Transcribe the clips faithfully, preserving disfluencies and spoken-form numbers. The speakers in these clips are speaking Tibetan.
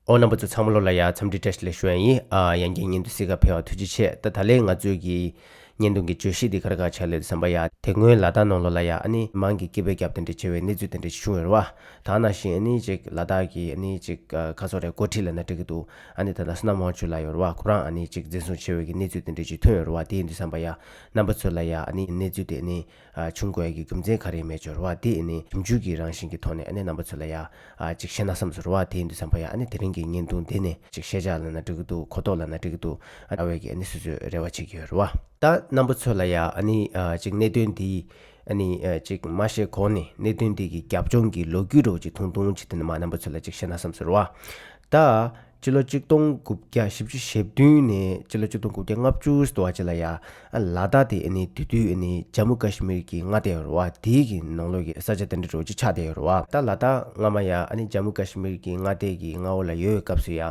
ཨོ་རྣམ་པ་ཚོ་ཚང་མ་ལོ་ལ་ཡ་འཚམས་འདྲི་བཀྲ་ཤིས་བདེ་ལེགས་ཞུ་ཡ་ཡིན། ཨ་ཡང་བསྐྱར་བརྙན་ཐུང་གཟིགས་ག་ཕེབས་པ་ཐུགས་རྗེ་ཆེ། ད་ད་ལན་ང་ཚོའི་གི་བརྙན་ཐུང་གི་བརྗོད་གཞི་འདི་ག་རེ་ག་ཆགས་ལབ་དུས་ཙམ་པ་ཡ། དེ་སྔོན་ལ་དྭགས་ནང་ལོགས་ལ་ཡ་ཨ་ནི་མི་མང་གི་སྐད་འབོད་རྒྱབ་དེ་འདྲ་བྱེད་པའི་གནས་ཚུལ་དེ་འདྲ་ཞིག་བྱུང་ཡོད་རེད་བ། ད་ནང་བཞིན་ཨ་ནི་ཅིག་ལ་དྭགས་ཀྱི་ཨ་ནི་ཅིག་ཨ་ག་ཚོད་རེད། འགོ་ཁྲིད་ལབ་ན་འགྲིག་གི་འདུག་ཨ་ནི་ད་ལྟ་སོ་ནམ་དབང་ཕྱུག་ལགས་ཡོད་རེད་བ། ཁོ་རང་ཨ་ནི་ཅིག་འཛིན་བཟུང་བྱས་པའི་གི་གནས་ཚུལ་དེ་འདྲ་ཅིག་ཐོན་ཡོད་རེད་བ། དེ་ཡིན་དུས་ཙམ་པ་ཡ་རྣམ་པ་ཚོ་ལ་ཡ་ཨ་ནི་གནས་ཚུལ་དེ་ཨ་ནི་ཨ་བྱུང་དགོས་ཡ་གི་རྒྱུ་མཚན་ག་རེ་མེད་ཅོར་བ་དེ་ཨ་ནི་ཞིབ་འཇུག་གི་རང་བཞིན་གྱི་ཐོག་ནས་ཨ་ནི་རྣམ་པ་ཚོ་ལ་ཡ་ཨ་ཅིག་བཤད་ན་བསམ་ཟེར་བ། དེ་ཡིན་དུས་ཙམ་པ་ཡ་ཨ་ནི་དེ་རིང་གི་བརྙན་ཐུང་འདི་ནས་ཅིག་ཤེས་བྱ་ལབ་ན་འགྲིག་གི་འདུག་གོ་རྟོགས་ལབ་ན་འགྲིག་གི་འདུག་ཨ་ཨ་བས་ཀྱི་ཨ་ནི་སོ་སོས་རེ་བ་བྱེད་ཀྱི་ཡོད་རེད་བ། ད་རྣམ་པ་ཚོ་ལ་ཡ་ཨ་ནི་ཨ་ཅིག་གནད་དོན་འདི་ཨ་ནི་ཨ་ཅིག་མ་ཤེས་གོང་ནས་གནད་དོན་འདི་གི་རྒྱབ་ལྗོངས་ཀྱི་ལོ་རྒྱུས་འདྲ་བོ་ཅིག་ཐུང་ཐུང་ཅིག་དེ་ནས་མ་རྣམ་པ་ཚོ་ལ་ཅིག་བཤད་ན་བསམ་ཟེར་བ། ད་སྤྱི་ལོ་གཅིག་སྟོང་དགུ་བརྒྱ་བཞི་བཅུ་ཞེ་བདུན་ནས་སྤྱི་ལོ་གཅིག་སྟོང་དགུ་བརྒྱ་ལྔ་བཅུ་ཙམ་བ་ཅིག་ལ་ཡ་ལ་དྭགས་དེ་ཨ་ནི་དེ་དུས་ཨ་ནི་ཇམ་མུ་ཀ་ཤི་མིར་གྱི་མངའ་སྡེ་ཡོད་རེད་བ། དེའི་གི་ནང་ལོགས་ཀྱི་ས་ཆ་དེ་འདྲ་འདྲ་བོ་ཅིག་ཆགས་བསྡད་ཡོད་རེད་བ། ད་ལ་དྭགས་སྔ་མ་ཡ་ཨ་ནི་ཇམ་མུ་ཀ་ཤི་མིར་གྱི་མངའ་སྡེ་གི་མངའ་འོག་ལ་ཡོད་པའི་སྐབས་སུ་ཡ་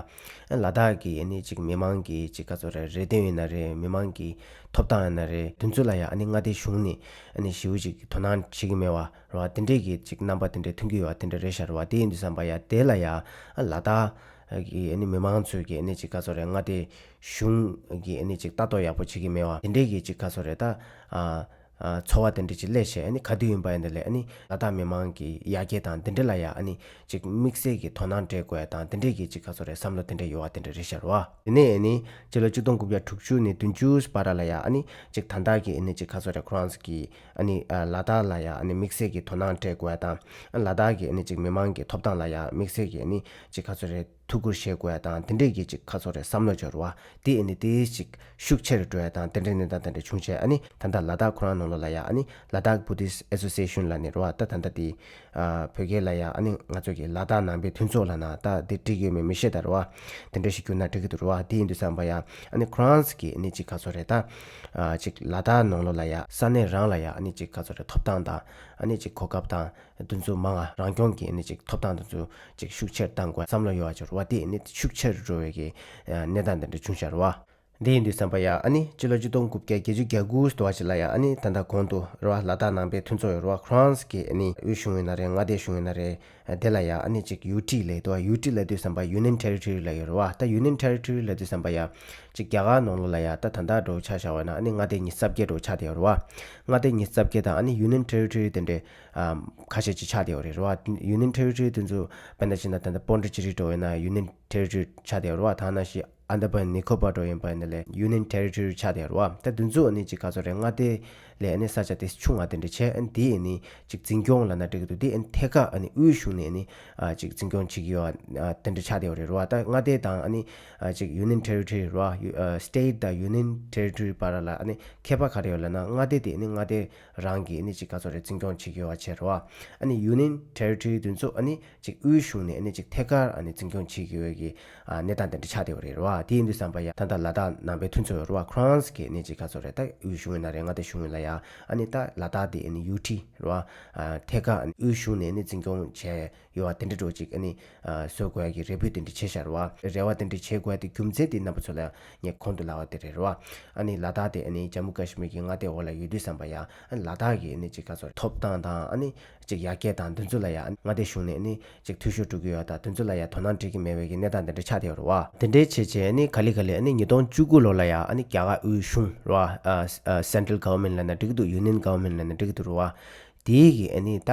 ལ་དྭགས་ཀྱི་ཨ་ནི་ཅིག་མི་མང་གི་ཅིག་ག་ཚོད་རེད། རེ་འདུན་ཡིན་ན་རེད། མི་མང་གི་ཐོབ་ཐང་ཡིན་ན་རེད། དེ་ཚོ་ལ་ཡ་ཨ་ནི་མངའ་སྡེ་གཞུང་ནས་ཨ་ནི་ཞེ་པོ་ཅིག་དོ་སྣང་བྱེད་ཀྱི་མེད་པ་རེད་བ། དེ་འདྲས་ཀྱི་ཅིག་རྣམ་པ་དེ་འདྲས་ཐོན་གྱི་ཡོད་པ་དེ་འདྲ་རེད་ཤག་རེད་བ། དེ་ཡིན་དུས་ཙམ་པ་ཡ་དེ་ལ་ཡ་ལ་དྭགས་ཀྱི་ཨ་ནི་མི་མང་ཚོས་ཀྱི་ཨ་ནི་ཅིག་ག་ཚོད་རེད། མངའ་སྡེ་གཞུང་གི་ཨ་ནི་ཅིག་ལྟ་རྟོག་ཡག་པོ་བྱེད་ཀྱི་མེད་པ་དེ་འདྲས་ཀྱི་ཅིག་ག་ཚོད་རེད། ད་ཨ་ཨ་ཚོར་བ་དེ་འདྲས་ཅིག་སླེབས་བྱས། ཨ་ནི་ག་དུས་ཡིན་པ་ཡིན་ན་ལས་ཨ་ནི་ལ་དྭགས་མི་མང་གི་ཡར་རྒྱས་དང་དེ་འདྲས་ལ་ཡ་ཨ་ནི་ཅིག་དམིགས་བསལ་གྱི་དོ་སྣང་སྤྲད་དགོས་ཡ་དང་དེ་འདྲས་ཀྱི་ཅིག་ག་ཚོད་རེད། བསམ་བློ་དེ་འདྲས་ཡོད་པ་དེ་འདྲ་རེད་ཤག་རེད་བ། དེ་ནས་ཨ་ནི་སྤྱི་ལོ་གཅིག་སྟོང་དགུ་བརྒྱ་དྲུག་ཅུ་ནས་བདུན་ཅུ་བར་ལ་ཡ་ཨ་ནི་ཅིག་ད་ལྟ་གི་ཨ་ནི་ཅིག་ག་ཚོད་རེད། ཁོ་རང་ཚོ་གི་ཨ་ནི་ཨ་ལ་དྭགས་ལ་ཡ་ཨ་ནི་དམིགས་བསལ་གྱི་དོ་སྣང་སྤྲད་དགོས་ཡ་དང་། ཨ་ལ་དྭགས་ཀྱི་ཨ་ནི་ཅིག་མི་མང་གི་ཐོབ་ཐང་ལ་ཡ་དམིགས་བསལ་གྱི་ཨ་ནི་ཅིག་ག་ཚོད་རེད། ཐུགས་ཁུར་བཞེས་དགོས་ཡ་དང་དེ་འདྲས་ཀྱི་ཅིག་ག་ཚོད་རེད། བསམ་བློ་འབྱོར་བ་དེ་ཨ་ནི་དེ་ཅིག་ཤུགས་ཆེ་རུ་འགྲོ་ཡ་དང་དེ་འདྲས་གནས་སྟངས་དེ་འདྲས་བྱུང་བྱས། ཨ་ནི་ད་ལྟ་ལ་དྭགས་ཁོ་རང་ནང་ལོགས་ལ་ཡ་ཨ་ནི་ལ་དྭགས་བུ་དིསྟ་ཨེ་སོ་སི་ཨེ་ཤན་ལབ་ནས་རེད་བ། ད་ད་ལྟ་དེ་ཨ་བོད་སྐད་ལ་ཡ་ཨ་ནི་ང་ཚོ་གི་ལ་དྭགས་ནང་པའི་མཐུན་ཚོགས་ལབ་ན་ད་དེ་བྲིས་ཡོད་མེད་མི་ཤེས་ད་རེད་བ། དེ་འདྲ་ཞིག་བསྒྱུར་ན་འགྲིག་གི་འདུག་རེད་བ། དེ་ཡིན་དུས་ཙམ་པ་ཡ་ཨ་ནི་ཁོ་རང་ཚོ་གི་ཨ་ནི་ཅིག་ག་ཚོད་རེད། ད་ཨ་ཅིག་ལ་དྭགས་ནང་ལོགས་ལ་ཡ་ས་གནས་རང་ལ་ཡ་ཨ་ནི་ཅིག་ག་ཚོད་རེད། ཐོབ་ཐང་དང་ཨ་ནི་ཅིག་གོ་སྐབས་དང་དེ་ཚོ་མང་ང་རང་སྐྱོང་གི་ཨ་ནི་ཅིག་ཐོབ་ཐང་དེ་ཚོ་ཅིག་ཤུགས་ཆེར་གཏང་དགོས་བསམ་བློ་ཡོད་པ་ཅིག་རེད་བ། དེ་ཨ་ནི་ཤུགས་ཆེར་འགྲོ་བའི་གི་ཨ་གནས་སྟངས་དེ་འདྲ་བྱུང་ཤག་རེད་བ། འདི་ཡིན་དུས་ཙམ་པ་ཡ་ཨ་ནི་སྤྱི་ལོ་གཅིག་སྟོང་དགུ་བརྒྱ་བརྒྱད་ཅུ་གྱ་དགུ་ཙམ་བ་ཅིག་ལ་ཡ་ཨ་ནི་ད་ལྟ་གོང་དུ་རེད་བ། ལ་དྭགས་ནང་པའི་མཐུན་ཚོགས་ཡོད་རེད་བ། ཁོ་རང་ཚོ་གི་ཨ་ནི་དབུས་གཞུང་ཡིན་ན་རེད། མངའ་སྡེ་གཞུང་ཡིན་ན་རེད། དེ་ལ་ཡ་ཨ་ནི་ཅིག་ཡུ་ཊི་ལབ་འདུག་བ། ཡུ་ཊི་ལབ་དུས་ཙམ་པ་ཡུ་ནི་ཡན་ཊེ་རི་ཊོ་རི་ལབ་ཡོད་རེད་བ། ད་ཡུ་ནི་ཡན་ཊེ་རི་ཊོ་རི་ལབ་དུས་ཙམ་པ་ཡ་ཅིག་རྒྱ་གར་ནང་ལོགས་ལ་ཡ་ད་ད་ལྟ་འདྲ་བོ་ཆ་བཞག་པ་ན་ཨ་ནི་མངའ་སྡེ་ཉི་ཤུ་རྩ་བརྒྱད་འདྲ་བོ་ཆགས་བསྡད་ཡོད་རེད་བ། མངའ་སྡེ་ཉི་ཤུ་རྩ་བརྒྱད་དང་ཨ་ནི་ཡུ་ནི་ཡན་ཊེ་རི་ཊོ་རི་དེ་འདྲའི་ཨ་ཁ་ཤས་ཅིག་ཆགས་བསྡད་ཡོད་རེད་བ། ཡུ་ནི་ཡན་ཊེ་རི་ཊོ་རི་དེ་ཚོ་དཔེར་ན་བྱས་ན་ད་ལྟ་པོན་ཌི་ཅེ་རི་འདྲ་བོ་ཡིན་ན་ཡུ་ནི་ཡན་ཊེ་རི་ཊོ་རི་ཆགས་བསྡད་ཡོད་རེད་བ། ད་ནང་བཞིན་ཨན་དཱ་མཱན་ནི་ཀོ་པར་འདྲ་བོ་ཡིན་པ་ཡིན་ན་ལས་ཡུ་ནི་ཡན་ཊེ་རི་ཊོ་རི་ཆགས་བསྡད་ཡོད་རེད་བ། ད་དེ་ཚོ་ཨ་ནི་ཅིག་ག་ཚོད་རེད། མངའ་སྡེ་ལས་ཨ་ནི་ས་ཆ་དེ་ཆུང་བ་དེ་འདྲ་བྱས། ཨ་ནི་དེ་ཨ་ནི་ཅིག་འཛིན་སྐྱོང་ལབ་ན་འགྲིག་གི་འདུག་དེ་ཨ་ནི་ཐད་ཀར་ཨ་ནི་དབུས་གཞུང་ནས་ཨ་ནི་ཨ་ཅིག་འཛིན་སྐྱོང་བྱེད་ཀྱི་ཡོད་པ་ཨ་དེ་འདྲ་ཆགས་བསྡད་ཡོད་རེད་བ། ད་མངའ་སྡེ་དང་ཨ་ནི་ཨ་ཅིག་ཡུ་ནི་ཡན་ཊེ་རི་ཊོ་རི་རེད་བ། ཡུ་ཨ་སི་ཊེ་ཊི་དང་ཡུ་ནི་ཡན་ཊེ་རི་ཊོ་རི་བར་ལ་ཨ་ནི་ཁྱད་པར་ག་རེ་ཡོད་ལབ་ན། མངའ་སྡེ་དེ་ཨ་ནི་མངའ་སྡེ་རང་གི་ཨ་ནི་ཅིག་ག་ཚོད་རེད། འཛིན་སྐྱོང་བྱེད་ཀྱི་ཡོད་པ་བྱས་རེད་བ། ཨ་ནི་ཡུ་ནི་ཡན་ཊེ་རི་ཊོ་རི་དེ་ཚོ་ཨ་ནི་ཅིག་དབུས་གཞུང་ནས་ཨ་ནི་ཅིག་ཐད་ཀར་ཨ་ནི་འཛིན་སྐྱོང་བྱེད་ཀྱི་ཡོད་ཀྱི་ཨ་གནས་སྟངས་དེ་འདྲ་ཆགས་བསྡད་ཡོད་རེད་བ། དེ་ཡིན་དུས་ཙམ་པ་ཡ་ད་ལྟ་ལ་དྭགས་ནང་པའི་མཐུན་ཚོགས་ཡོད་རེད་བ། ཁོ་རང་ཚོ་གིས་ཨ་ནི་ཅིག་ག་ཚོད་རེད། ད་དབུས་གཞུང་ཡིན་ན་རེད། མངའ་སྡེ་གཞུང་ཡིན་ན་ཡ་ཨ་ནི་ད་ལ་དྭགས་དེ་ཨ་ནི་ཡུ་ཊི་རེད་བ། ཨ་ཐད་ཀར་ཨ་ནི་དབུས་གཞུང་ནས་ཨ་ནི་འཛིན་སྐྱོང་བྱས་ཡོད་པ་དེ་འདྲ་འདྲ་བོ་ཅིག་ཨ་ནི་ཨ་བཟོ་དགོས་ཡ་གི་རེ་འབོད་དེ་འདྲ་བྱས་ཤག་རེད་བ། རེ་བ་དེ་འདྲ་བྱེད་དགོས་ཡ་དེ་རྒྱུ་མཚན་དེ་རྣམ་པ་ཚོ་ལ་ངས་གོང་དུ་ལབ་པ་དེ་རེད་རེད་བ། ཨ་ནི་ལ་དྭགས་དེ་ཨ་ནི་ཇམ་མུ་ཀ་ཤི་མིར་གྱི་མངའ་སྡེ་འོག་ལ་ཡོད་དུས་ཙམ་པ་ཡ་ཨ་ནི་ལ་དྭགས་ཀྱི་ཨ་ནི་ཅིག་ག་ཚོད་རེད། ཐོབ་ཐང་དང་ཨ་ནི་ཅིག་ཡར་རྒྱས་དང་དེ་ཚོ་ལ་ཡ་ཨ་ནི་མངའ་སྡེ་གཞུང་ནས་ཨ་ནི་ཅིག་འཐུས་ཤོར་འགྲོ་གི་ཡོད་དང་དེ་ཚོ་ལ་ཡ་དོ་སྣང་སྤྲད་ཀྱི་མེད་པའི་གི་གནས་སྟངས་དེ་འདྲ་ཆགས་བསྡད་ཡོད་རེད་བ། དེ་འདྲའི་བྱས་བྱས་ཨ་ནི་ག་ལེ་ག་ལེ་ཨ་ནི་ཉིས་སྟོང་བཅུ་དགུ་ལོ་ལ་ཡ་ཨ་ནི་རྒྱ་གར་དབུས་གཞུང་རེད་བ། ཨ་ཨ་སེན་ཊ་རལ་གྷ་ཝར་མེན་ཊི་ལབ་ན་འགྲིག་གི་འདུག་ཡུ་ནི་ཡན་གྷ་ཝར་མེན་ཊི་ལབ་ན་འགྲིག་གི་འདུག་རེད་བ། དེའི་གི་ཨ་ནི་ད་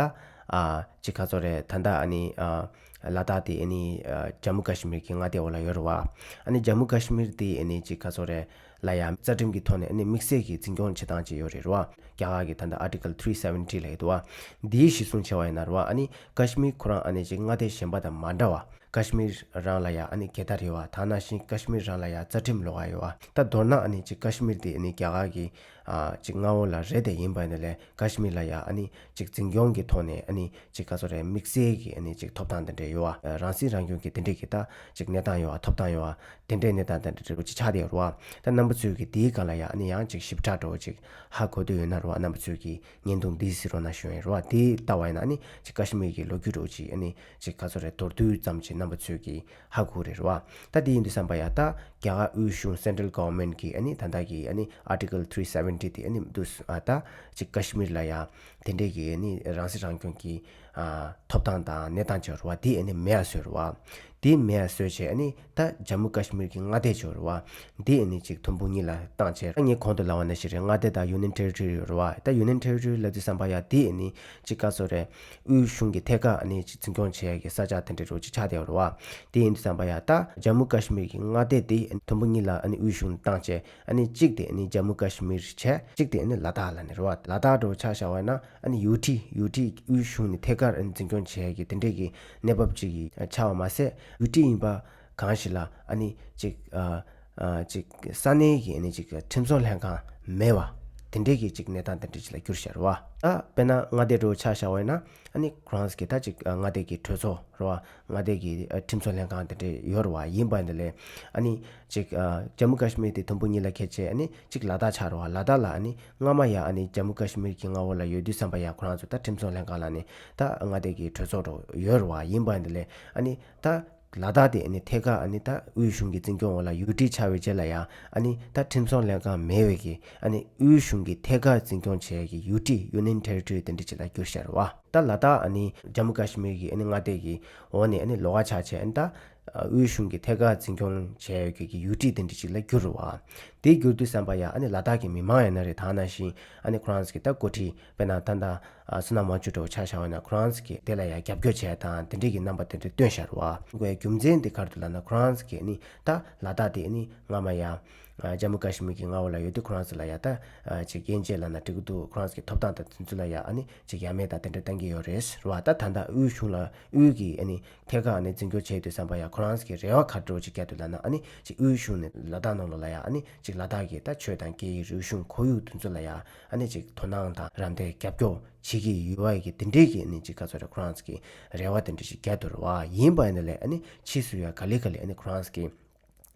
ཨ་ཅིག་ག་ཚོད་རེད། ད་ལྟ་ཨ་ནི་ཨ་ལ་དྭགས་དེ་ཨ་ནི་ཨ་ཇམ་མུ་ཀ་ཤི་མིར་གྱི་མངའ་སྡེ་འོག་ལ་ཡོད་རེད་བ། ཨ་ནི་ཇམ་མུ་ཀ་ཤི་མིར་དེ་ཨ་ནི་ཅིག་ག་ཚོད་རེད། ལ་ཡ་རྩ་ཁྲིམས་ཀྱི་ཐོག་ནས་ཨ་ནི་དམིགས་བསལ་གྱི་འཛིན་སྐྱོང་བྱེད་སྟངས་ཅིག་ཡོད་རེད་རེད་བ། རྒྱ་གར་གྱི་ད་ལྟ་ཨར་ཊི་ཀལ་ཐི་རི་སེ་ཝེན་ཊི་ལབ་ཡོད་འདུག་བ། འདིའི་གཞི་བཟུང་བྱས་པ་ཡིན་ན་རེད་བ། ཨ་ནི་ཀ་ཤི་མིར་ཁོ་རང་ཨ་ནི་ཅིག་མངའ་སྡེ་གཞན་པ་དང་མ་འདྲ་བ། ཀ་ཤི་མིར་རང་ལ་ཡ་ཨ་ནི་རྒྱལ་དར་ཡོད་བ། ད་ནང་བཞིན་ཀ་ཤི་མིར་རང་ལ་ཡ་རྩ་ཁྲིམས་ལོགས་ཀ་ཡོད་བ། ད་མདོར་ན་ཨ་ནི་ཅིག་ཀ་ཤི་མིར་དེ་ཨ་ནི་རྒྱ་གར་གྱི་ཨ་ཅིག་མངའ་འོག་ལ་རེད་དེ། ཡིན་པ་ཡིན་ན་ལས་ཀ་ཤི་མིར་ལ་ཡ་ཨ་ནི་ཅིག་འཛིན་སྐྱོང་གི་ཐོག་ནས་ཨ་ནི་ཅིག་ག་ཚོད་རེད། དམིགས་བསལ་གྱི་ཨ་ནི་ཅིག་ཐོབ་ཐང་དེ་འདྲ་ཡོད་བ། རང་སྲིད་རང་སྐྱོང་གི་དེ་འདྲ་གི་ད་ཅིག་གནས་སྟངས་ཡོད་བ། ཐོབ་ཐང་ཡོད་བ། དེ་འདྲའི་གནས་སྟངས་དེ་འདྲ་འདྲ་བོ་ཅིག་ཆགས་བསྡད་ཡོད་རེད་བ། ད་རྣམ་པ་ཚོས་ཀྱིས་དེའི་སྒང་ལ་ཡ་ཨ་ནི་ཡང་ཅིག་ཞིབ་ཕྲ་འདྲ་བོ་ཅིག་ཧ་གོ་འདོད་ཡོད་ན་རེད་བ། རྣམ་པ་ཚོས་ཀྱིས་བརྙན་ཐུང་འདི་གཟིགས་རོགས་གནང་ཞུ་ཡ་ཡིན་རེད་བ། དེ་ལྟ་བ་ཡིན་ན་ཨ་ནི་ཅིག་ཀ་ཤི་མིར་གྱི་ལོ་རྒྱུས་འདྲ་བོ་ཅིག་ཨ་ནི་ཅིག་ག་ཚོད་རེད། མདོར་བསྡུས་ཙམ་ཅིག་རྣམ་པ་ཚོས་ཀྱིས་ཧ་གོ་རེད་རེད་བ། ད་དེ་ཡིན་དུས་ཙམ་པ་ཡ་ད་རྒྱ་གར་དབུས་གཞུང་སེན་ཊ་རལ་གྷ་ཝར་མེན་ཊི་གི་ཨ་ནི་ད་ལྟ་གི་ཨ་ནི་ཨར་ཊི་ཀལ་ཐི་རི་སེ་ཝེན་ཊི་དེ་ཨ་ནི་འདུག་ཨ་ད་ཅིག་ཀ་ཤི་མིར་ལ་ཡ་དེ་འདྲའི་གི་ཨ་ནི་རང་སྲིད་རང་སྐྱོང་གི་ ཨ་ཐོབ་ཐང་དང་གནས་སྟངས་ཅིག་ཡོད་རེད་བ། དེ་ཨ་ནི་མེད་པ་བཟོས་རེད་བ། དེ་མེད་པ་བཟོས་བྱས་ཨ་ནི་ད་ཇམ་མུ་ཀ་ཤི་མིར་གྱི་མངའ་སྡེ་ཅིག་ཡོད་རེད་བ། དེ་ཨ་ནི་ཅིག་དུམ་བུ་གཉིས་ལ་བཏང་བྱས། ད་ངས་གོང་དུ་ལབ་པ་ནང་བཞིན་རེད། མངའ་སྡེ་དང་Union Territory ཡོད་རེད་བ། ད་Union Territory ལབ་དུས་ཙམ་པ་ཡ་དེ་ཨ་ནི་ཅིག་ག་ཟེར་དགོས་རེད། དབུས་གཞུང་གི་ཐད་ཀར་ཨ་ནི་ཅིག་འཛིན་སྐྱོང་བྱེད་ཡ་གི་ས་ཆ་དེ་འདྲ་རུ་ཅིག་ཆགས་བསྡད་ཡོད་རེད་བ། དེ་ཡིན་དུས་ཙམ་པ་ཡ་ད་ཇམ་མུ་ཀ་ཤི་མིར་གྱི་མངའ་སྡེ་དེ་དུམ་བུ་གཉིས་ལ་ཨ་ནི་དབུས་གཞུང་བཏང་བྱས། ཨ་ནི་གཅིག་དེ་ཨ་ནི་ཇམ་མུ་ཀ་ཤི་མིར་བྱས། གཅིག་དེ་ཨ་ནི་ལ་དྭགས་ལབ་ནི་རེད་བ། ལ་དྭགས་འདྲ་བོ་ཆ་བཞག་པ་ཡིན་ན་ཨ་ནི་ཡུ་ཊི། ཡུ་ཊི་དབུས་གཞུང་ནས་ཐད་ཀར་ཨ་ནི་འཛིན་སྐྱོང་བྱེད་ཡ་གི་དེ་འདྲས་ཀྱི་གནས་བབ་ཅིག་གི་ཆགས་པ་མ་ཟད། ཡུ་ཊི་ཡིན་པ་གང་ཞིག་ལ་ཨ་ནི་ཅིག་ཨ་ཨ་ཅིག་ས་གནས་ཀྱི་ཨ་ནི་ཅིག་ཁྲིམས་སྲུང་ལྷན་ཁང་མེད་པ་དེ་འདྲས་ཀྱི་ཅིག་གནས་སྟངས་དེ་འདྲས་ཅིག་ལ་གྱུར་བཞག་རེད་བ། ད་དཔེར་ན་མངའ་སྡེ་འདྲ་བོ་ཆ་བཞག་པ་ཡིན་ན་ཨ་ནི་ཁོ་རང་ཚོ་གི་ད་ཅིག་ཨ་མངའ་སྡེ་གི་གྲོས་ཚོགས་རེད་བ། མངའ་སྡེ་གི་ཨ་ཁྲིམས་སྲུང་ལྷན་ཁང་དེ་འདྲས་ཡོད་རེད་བ། ཡིན་པ་ཡིན་ནའི་ཨ་ནི་ཅིག་ཨ་ཇམ་མུ་ཀ་ཤི་མིར་དེ་དུམ་བུ་གཉིས་ལ་ཁྱེར་བྱས། ཨ་ནི་ཅིག་ལ་དྭགས་ཆགས་རེད་བ། ལ་དྭགས་ལ་ཨ་ནི་སྔ་མ་ཡ་ཨ་ནི་ཇམ་མུ་ཀ་ཤི་མིར་གྱི་མངའ་འོག་ལ་ཡོད་དུས་ཙམ་པ་ཡ་ཁོ་རང་ཚོ་ད་ཁྲིམས་སྲུང་ལྷན་ཁང་ལ་ནི་ད་མངའ་སྡེ་གི་གྲོས་ཚོགས་འདྲ་བོ་ཡོད་རེད་བ། ཡིན་པ་ཡིན་ནའི་ཨ་ནི་ད་ལ་དྭགས་དེ་ཨ་ནི་ཐད་ཀར་ཨ་ནི་ད་དབུས་གཞུང་གི་འཛིན་སྐྱོང་འོག་ལ་ཡུ་ཊི་ཆགས་པའི་རྗེས་ལ་ཡ་ཨ་ནི་ད་ཁྲིམས་སྲུང་ལྷན་ཁང་མེད་པའི་གི་ཨ་ནི་དབུས་གཞུང་གི་ཐད་ཀར་འཛིན་སྐྱོང་བྱེད་ཡ་གི་ཡུ་ཊི། Union Territory དེ་འདྲ་ཅིག་ལ་གྱུར་བཞག་རེད་བ། ད་ལ་དྭགས་ཨ་ནི་ཇམ་མུ་ཀ་ཤི་མིར་གྱི་ཨ་ནི་མངའ་སྡེ་གི་འོག་ནས་ཨ་ནི་ལོགས་ཀ་ཆགས་བྱས། ཨ་ནི་ད་དབུས་གཞུང་གི་ཐད་ཀར་འཛིན་སྐྱོང་བྱས་ཡོད་ཀྱི་ཡུ་ཊི་དེ་འདྲ་ཅིག་ལ་གྱུར་རེད་བ། དེ་གྱུར་དུས་ཙམ་པ་ཡ་ཨ་ནི་ལ་དྭགས་ཀྱི་མི་མང་ཡིན་ན་རེད། ད་ནང་བཞིན་ཨ་ནི་ཁོ་རང་ཚོ་གི་ད་འགོ་ཁྲིད་དཔེར་ན་ད་ད་ཨ་སོ་ནམ་དབང་ཕྱུག་འདྲ་བོ་ཆ་བཞག་པ་ཡིན་ན་ཁོ་རང་ཚོ་གི་དེ་ལ་ཡ་རྒྱབ་སྐྱོར་བྱས་དང་དེ་འདྲས་ཀྱི་རྣམ་པ་དེ་འདྲ་སྟོན་བཞག་རེད་བ། དགོས་རྒྱུ་མཚན་དེ་ག་རེ་འདུག་ལབ་ན་ཁོ་རང་ཚོ་གི་ཨ་ནི་ད་ལ་དྭགས་དེ་ཨ་ནི་སྔ་མ་ཡ་ཨ་ཇམ་མུ་ཀ་ཤི་མིར་གྱི་མངའ་འོག་ལ་ཡོད་དུས་ཁོ་རང་ཚོ་ལ་ཡ་ད་ཨ་ཅིག་དབྱེ་འབྱེད་ལབ་ན་འགྲིག་གི་འདུག་ཁོ་རང་ཚོ་གི་ཐོབ་ཐང་དང་དེ་ཚོ་ལ་ཡ་ཨ་ནི་ཅིག་ཡ་མེད་དང་དེ་འདྲ་གཏང་གི་ཡོད་རེད་རེད་བ། ད་ད་ལྟ་དབུས་གཞུང་ལ་དབུས་ཀྱི་ཨ་ནི་ཐད་ཀར་ཨ་ནི་འཛིན་སྐྱོང་བྱེད་དུས་ཙམ་པ་ཡ་ཁོ་རང་ཚོ་གི་རེ་བ་ག་རེ་འདྲ་བོ་ཅིག་བརྒྱབ་འདུག་ལབ་ན། ཨ་ནི་ཅིག་དབུས་གཞུང་ནས་ལ་དྭགས་ནང་ལོགས་ལ་ཡ་ཨ་ནི་ཅིག་ལ་དྭགས་ཀྱི་ད་ཆོས་དང་སྐད་ཡིག་རིག་གཞུང་ཁོར་ཡུག་དེ་ཚོ་ལ་ཡ་ཨ་ནི་ཅིག་དོ་སྣང་དང་རམ་འདེགས་རྒྱབ་སྐྱོར་བྱེད་ཀྱི་ཡོད་པ་ཡི་གི་དེ་འདྲའི་གི་ཨ་ནི་ཅིག་ག་ཚོད་རེད། ཁོ་རང་ཚོ་གི་རེ་བ་དེ་འདྲ་ཞིག་བརྒྱབ་འདུག་རེད་བ། ཡིན་པ་ཡིན་ནའི་ཨ་ནི་ཕྱིས་སུ་ཡ་ག་ལེ་ག་ལེ་ཨ་ནི་ཁོ་རང་ཚོ་གི་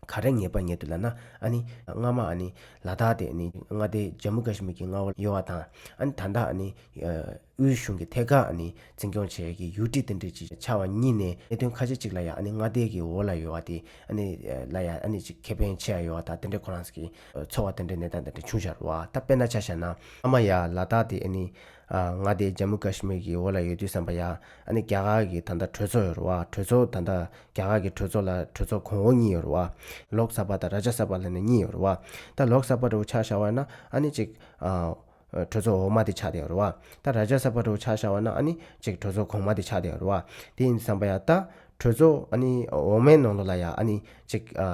ག་རེ་ཉེས་པ་རྙེད་འདུག་ལབ་ན། ཨ་ནི་སྔ་མ་ཨ་ནི་ལ་དྭགས་དེ་ཨ་ནི་མངའ་སྡེ་ཇམ་མུ་ཀ་ཤི་མིར་གྱི་མངའ་འོག་ཡོད་པ་དང་། ཨ་ནི་ད་ལྟ་ཨ་ནི་ཨ་དབུས་གཞུང་གི་ཐད་ཀར་ཨ་ནི་འཛིན་སྐྱོང་བྱེད་ཡ་གི་ཡུ་ཊི་དེ་འདྲ་ཅིག་ཆགས་པ་གཉིས་ནས་གནད་དོན་ཁ་ཤས་ཅིག་ལ་ཡ་ཨ་ནི་མངའ་སྡེ་གི་འོག་ལ་ཡོད་པ་དེ་ཨ་ནི་ལ་ཡ་ཨ་ནི་ཅིག་ཁེ་ཕན་ཆེ་བ་ཡོད་པ་དང་དེ་འདྲ་ཁོ་རང་ཚོ་གི་ཚོར་བ་དེ་འདྲ་གནས་སྟངས་དེ་འདྲ་བྱུང་བཞག་རེད་བ། ད་དཔེར་ན་ཆ་བཞག་ན་སྔ་མ་ཡ་ལ་དྭགས་དེ་ཨ་ནི་ཨ་མངའ་སྡེ་ཇམ་མུ་ཀ་ཤི་མིར་གྱི་འོག་ལ་ཡོད་དུས་ཙམ་པ་ཡ་ཨ་ནི་རྒྱ་གར་གྱི་ད་ལྟ་གྲོས་ཚོགས་ཡོད་རེད་བ། གྲོས་ཚོགས་ད་ལྟ་རྒྱ་གར་གྱི་གྲོས་ཚོགས་ལ་གྲོས་ཚོགས་གོང་འོག་གཉིས་ཡོད་རེད་བ། ལོག་ས་བྷ་དང་རཱ་ཇ་ས་བྷ་ལབ་ནས་གཉིས་ཡོད་རེད་བ། ད་ལོག་ས་བྷ་འདྲ་བོ་ཆ་བཞག་པ་ཡིན་ན་ཨ་ནི་ཅིག་ཨ་གྲོས་ཚོགས་འོག་མ་དེ་ཆགས་བསྡད་ཡོད་རེད་བ། ད་རཱ་ཇ་ས་བྷ་འདྲ་བོ་ཆ་བཞག་པ་ན་ཨ་ནི་ཅིག་གྲོས་ཚོགས་གོང་མ་དེ་ཆགས་བསྡད་ཡོད་རེད་བ། དེ་ཡིན་དུས་ཙམ་པ་ཡ་ད་གྲོས་ཚོགས་ཨ་ནི་འོག་མའི་ནང་ལོགས་ལ་ཡ་ཨ་ནི་ཅིག་ཨ་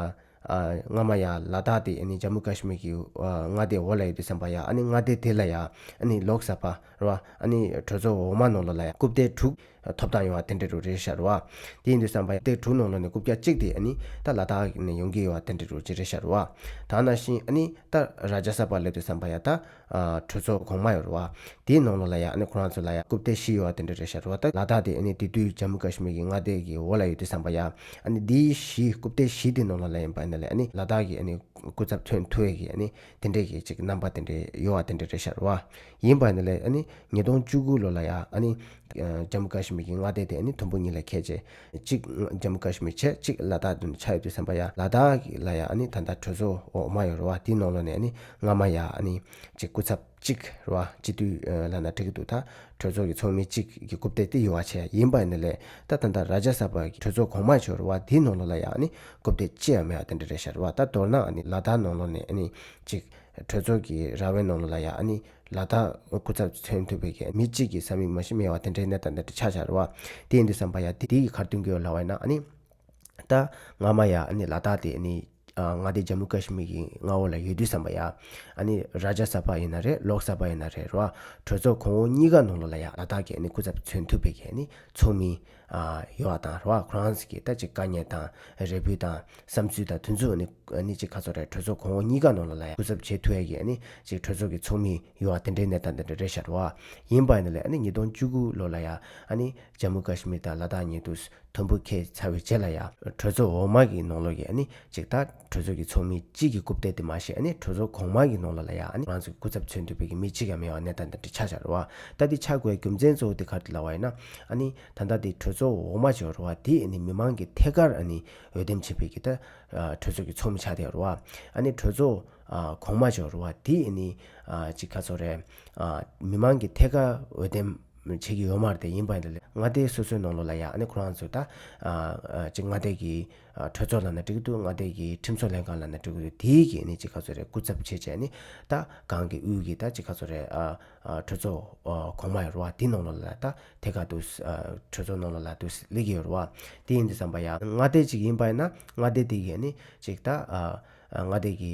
ཨ་སྔ་མ་ཡ་ལ་དྭགས་དེ་ཨ་ནི་ཇམ་མུ་ཀ་ཤི་མིར་གྱི་ཨ་མངའ་སྡེ་འོག་ལ་ཡོད་དུས་ཙམ་པ་ཡ་ཨ་ནི་མངའ་སྡེ་དེ་ལ་ཡ་ཨ་ནི་ལོག་ས་བྷ་རེད་བ། ཨ་ནི་གྲོས་ཚོགས་འོག་མ་ནང་ལོགས་ལ་ཡ་རྐུབ་སྟེགས་དྲུག་ཐོབ་ཐང་ཡོད་པ་དེ་འདྲ་རུ་རེད་ཤག་རེད་བ། དེ་ཡིན་དུས་ཙམ་པ་ཡ་རྐུབ་སྟེགས་དྲུག་ནང་ལོགས་ནས་རྐུབ་བཀྱག་གཅིག་དེ་ཨ་ནི་ད་ལ་དྭགས་ནས་ཡོང་གི་ཡོད་པ་དེ་འདྲ་རུ་ཅིག་རེད་ཤག་རེད་བ། ད་ནང་བཞིན་ཨ་ནི་ད་རཱ་ཇ་ས་བྷ་ལབ་དུས་ཙམ་པ་ཡ་ད་ཨ་གྲོས་ཚོགས་གོང་མ་ཡོད་རེད་བ། དེའི་ནང་ལོགས་ལ་ཡ་ཨ་ནི་ཁོ་རང་ཚོ་ལ་ཡ་རྐུབ་སྟེགས་བཞི་ཡོད་པ་དེ་འདྲ་རེད་ཤག་རེད་བ། ད་ལ་དྭགས་དེ་ཨ་ནི་དེ་དུས་ཇམ་མུ་ཀ་ཤི་མིར་གྱི་མངའ་སྡེ་གི་འོག་ལ་ཡོད་དུས་ཙམ་པ་ཡ་ཨ་ནི་དེའི་བཞི་རྐུབ་སྟེགས་བཞི་དེ་ནང་ལོགས་ལ་ཡིན་པ་ཡིན་ན་ལས་ཨ་ནི་ལ་དྭགས་ཀྱི་ཨ་ནི་སྐུ་ཚབ་མཚོན་ཐུབ་ཡས་ཀྱི་ཨ་ནི་དེ་འདྲས་ཀྱི་ཅིག་རྣམ་པ་དེ་འདྲས་ཡོད་པ་དེ་འདྲས་རེད་ཤག་རེད་བ། ཡིན་པ་ཡིན་ན་ལས་ཨ་ནི་ཉིས་སྟོང་བཅུ་དགུ་ལོ་ལ་ཡ་ཨ་ནི་ཨ་ཇམ་མུ་ཀ་ཤི་མིར་གྱི་མངའ་སྡེ་དེ་ཨ་ནི་དུམ་བུ་གཉིས་ལ་ཁྱེར་བྱས། གཅིག་ཇམ་མུ་ཀ་ཤི་མིར་བྱས། གཅིག་ལ་དྭགས་དེ་ཆགས་ཡོད་དུས་ཙམ་པ་ཡ་ལ་དྭགས་ལ་ཡ་ཨ་ནི་ད་ལྟ་གྲོས་ཚོགས་འོག་མ་ཡོད་རེད་བ། དེའི་ནང་ལོགས་ནས་ཨ་ནི་སྔ་མ་ཡ་ཨ་ནི་ཅིག་སྐུ་ཚབ་གཅིག་རེད་བ། སྤྱི་འཐུས་ལབ་ན་འགྲིག་གི་འདུག་ད་གྲོས་ཚོགས་ཀྱི་ཚོགས་མི་གཅིག་གི་རྐུབ་སྟེགས་དེ་ཡོད་པ་བྱས། ཡིན་པ་ཡིན་ན་ལས་ད་ད་ལྟ་རཱ་ཇ་ས་བྷ་གི་གྲོས་ཚོགས་གོང་མ་ཅིག་ཡོད་རེད་བ། དེའི་ནང་ལོགས་ལ་ཡ་ཨ་ནི་རྐུབ་སྟེགས་གཅིག་ཡང་མེད་པ་དེ་འདྲ་རེད་ཤག་རེད་བ། ད་མདོར་ན་ཨ་ནི་ལ་དྭགས་ནང་ལོགས་ནས་ཨ་ནི་ཅིག་གྲོས་ཚོགས་ཀྱི་ར་བའི་ནང་ལོགས་ལ་ཡ་ཨ་ནི་ལ་དྭགས་སྐུ་ཚབ་མཚོན་ཐུབ་པའི་གི་མི་གཅིག་གི་ས་མིག་མ་གཏོགས་མེད་པ་དེ་འདྲའི་གནས་སྟངས་དེ་འདྲ་ཆགས་བཞག་རེད་བ། དེ་ཡིན་དུས་ཙམ་པ་ཡ་དེ་དེ་གི་ག་རེ་སྟོན་གྱི་ཡོད་ལབ་པ་ཡིན་ན་ཨ་ནི། ད་སྔ་མ་ཡ་ཨ་ནི་ལ་དྭགས་དེ་ཨ་ནི་ཨ་མངའ་སྡེ་ཇམ་མུ་ཀ་ཤི་མིར་གྱི་མངའ་འོག་ལ་ཡོད་དུས་ཙམ་པ་ཡ་ཨ་ནི་རཱ་ཇ་ས་བྷ་ཡིན་ན་རེད། ལོག་ས་བྷ་ཡིན་ན་རེད་རེད་བ། གྲོས་ཚོགས་གོང་འོག་གཉིས་ཀ་ནང་ལོགས་ལ་ཡ་ལ་དྭགས་ཀྱི་ཨ་ནི་སྐུ་ཚབ་མཚོན་ཐུབ་པའི་གི་ཨ་ནི་ཚོགས་མི་ཨ་ཡོད་པ་དང་རེད་བ། ཁོ་རང་ཚོ་གི་ད་ཅིག་དཀའ་ངལ་དང་རེ་ཕུལ་དང་བསམ་ཚུལ་དང་དེ་ཚོ་ཨ་ནི་ཨ་ནི་ཅིག་ག་ཚོད་རེད། གྲོས་ཚོགས་གོང་འོག་གཉིས་ཀ་ནང་ལོགས་ལ་ཡ་སྐུ་ཚབ་བྱེད་ཐུབ་ཡ་གི་ཨ་ནི་ཅིག་གྲོས་ཚོགས་ཀྱི་ཚོགས་མི་ཡོད་པ་དེ་འདྲའི་གནས་སྟངས་དེ་འདྲ་རེད་ཤག་རེད་བ། ཡིན་པ་ཡིན་ན་ལས་ཨ་ནི་ཉིས་སྟོང་བཅུ་དགུ་ལོ་ལ་ཡ་ཨ་ནི་ཇམ་མུ་ཀ་ཤི་མིར་དང་ལ་དྭགས་གཉིས་དུས་དུམ་བུ་འཁེལ་ཚར་བའི་རྗེས་ལ་ཡ་གྲོས་ཚོགས་འོག་མ་གི་ནང་ལོགས་ཀྱི་ཨ་ནི་ཅིག་ད་གྲོས་ཚོགས་ཀྱི་ཚོགས་མི་གཅིག་གི་རྐུབ་སྟེགས་དེ་མ་ཟད་ཨ་ནི་གྲོས་ཚོགས་གོང་མ་གི་ནང་ལོགས་ལ་ཡ་ཨ་ནི་ང་ཚོ་སྐུ་ཚབ་མཚོན་ཐུབ་པའི་གི་མི་གཅིག་ཀྱང་མེད་པ་གནས་སྟངས་དེ་འདྲ་ཆགས་བཞག་རེད་བ། ད་འདི་ཆགས་དགོས་རྒྱུ་མཚན་གཙོ་བོ་དེ་ག་རེ་ལབ་པ་ཡིན་ན་ཨ་ནི་ད་ལྟ་དེ་གྲོས་ཚོགས་འོག་མ་ཅིག་ཡོད་རེད་བ། དེ་ཨ་ནི་མི་མང་གི་ཐད་ཀར་ཨ་ནི་འོས་འདེམས་བྱས་པའི་གི་ད་གྲོས་ཚོགས་ཀྱི་ཚོགས་མི་ཆགས་བསྡད་ཡོད་རེད་བ། ཨ་ནི་གྲོས་ཚོགས་གོང་མ་ཅིག་ཡོད་རེད་བ། དེ་ཨ་ནི་ཅིག་ག་ཚོད་རེད། མི་མང་གི་ཐད་ཀར་འོས་འདེམས་ བྱེད་ཀྱི་ཡོད་མ་རེད། དེ་ཡིན་པ་ཡིན་ན་ལས་མངའ་སྡེ་སོ་སོའི་ནང་ལོགས་ལ་ཡ་ཨ་ནི་ཁོ་རང་ཚོ་ད་ཨ་ཨ་ཅིག་མངའ་སྡེ་གི་ཨ་གྲོས་ཚོགས་ལབ་ན་འགྲིག་གི་འདུག་མངའ་སྡེ་གི་ཁྲིམས་བཟོ་ལྷན་ཁང་ལབ་ན་འགྲིག་གི་འདུག་དེའི་གི་ཨ་ནི་ཅིག་ག་ཚོད་རེད། སྐུ་ཚབ་བྱས་བྱས་ནི་ད་གང་གི་དབུས་ཀྱི་ད་ཅིག་ག་ཚོད་རེད། ཨ་ཨ་གྲོས་ཚོགས་ཨ་གོང་མ་ཡོད་རེད་བ། དེ་ནང་ལོགས་ལ་ད་ཐད་ཀར་དུ་ཨ་གྲོས་ཚོགས་ནང་ལོགས་ལ་དུ་སླེབས་ཀྱི་ཡོད་རེད་བ། དེ་ཡིན་དུས་ཙམ་པ་ཡ་མངའ་སྡེ་ཅིག་ཡིན་པ་ཡིན་ན་མངའ་སྡེ་དེ་གི་ཨ་ནི་ཅིག་ད་ཨ་ཨ་མངའ་སྡེ་གི་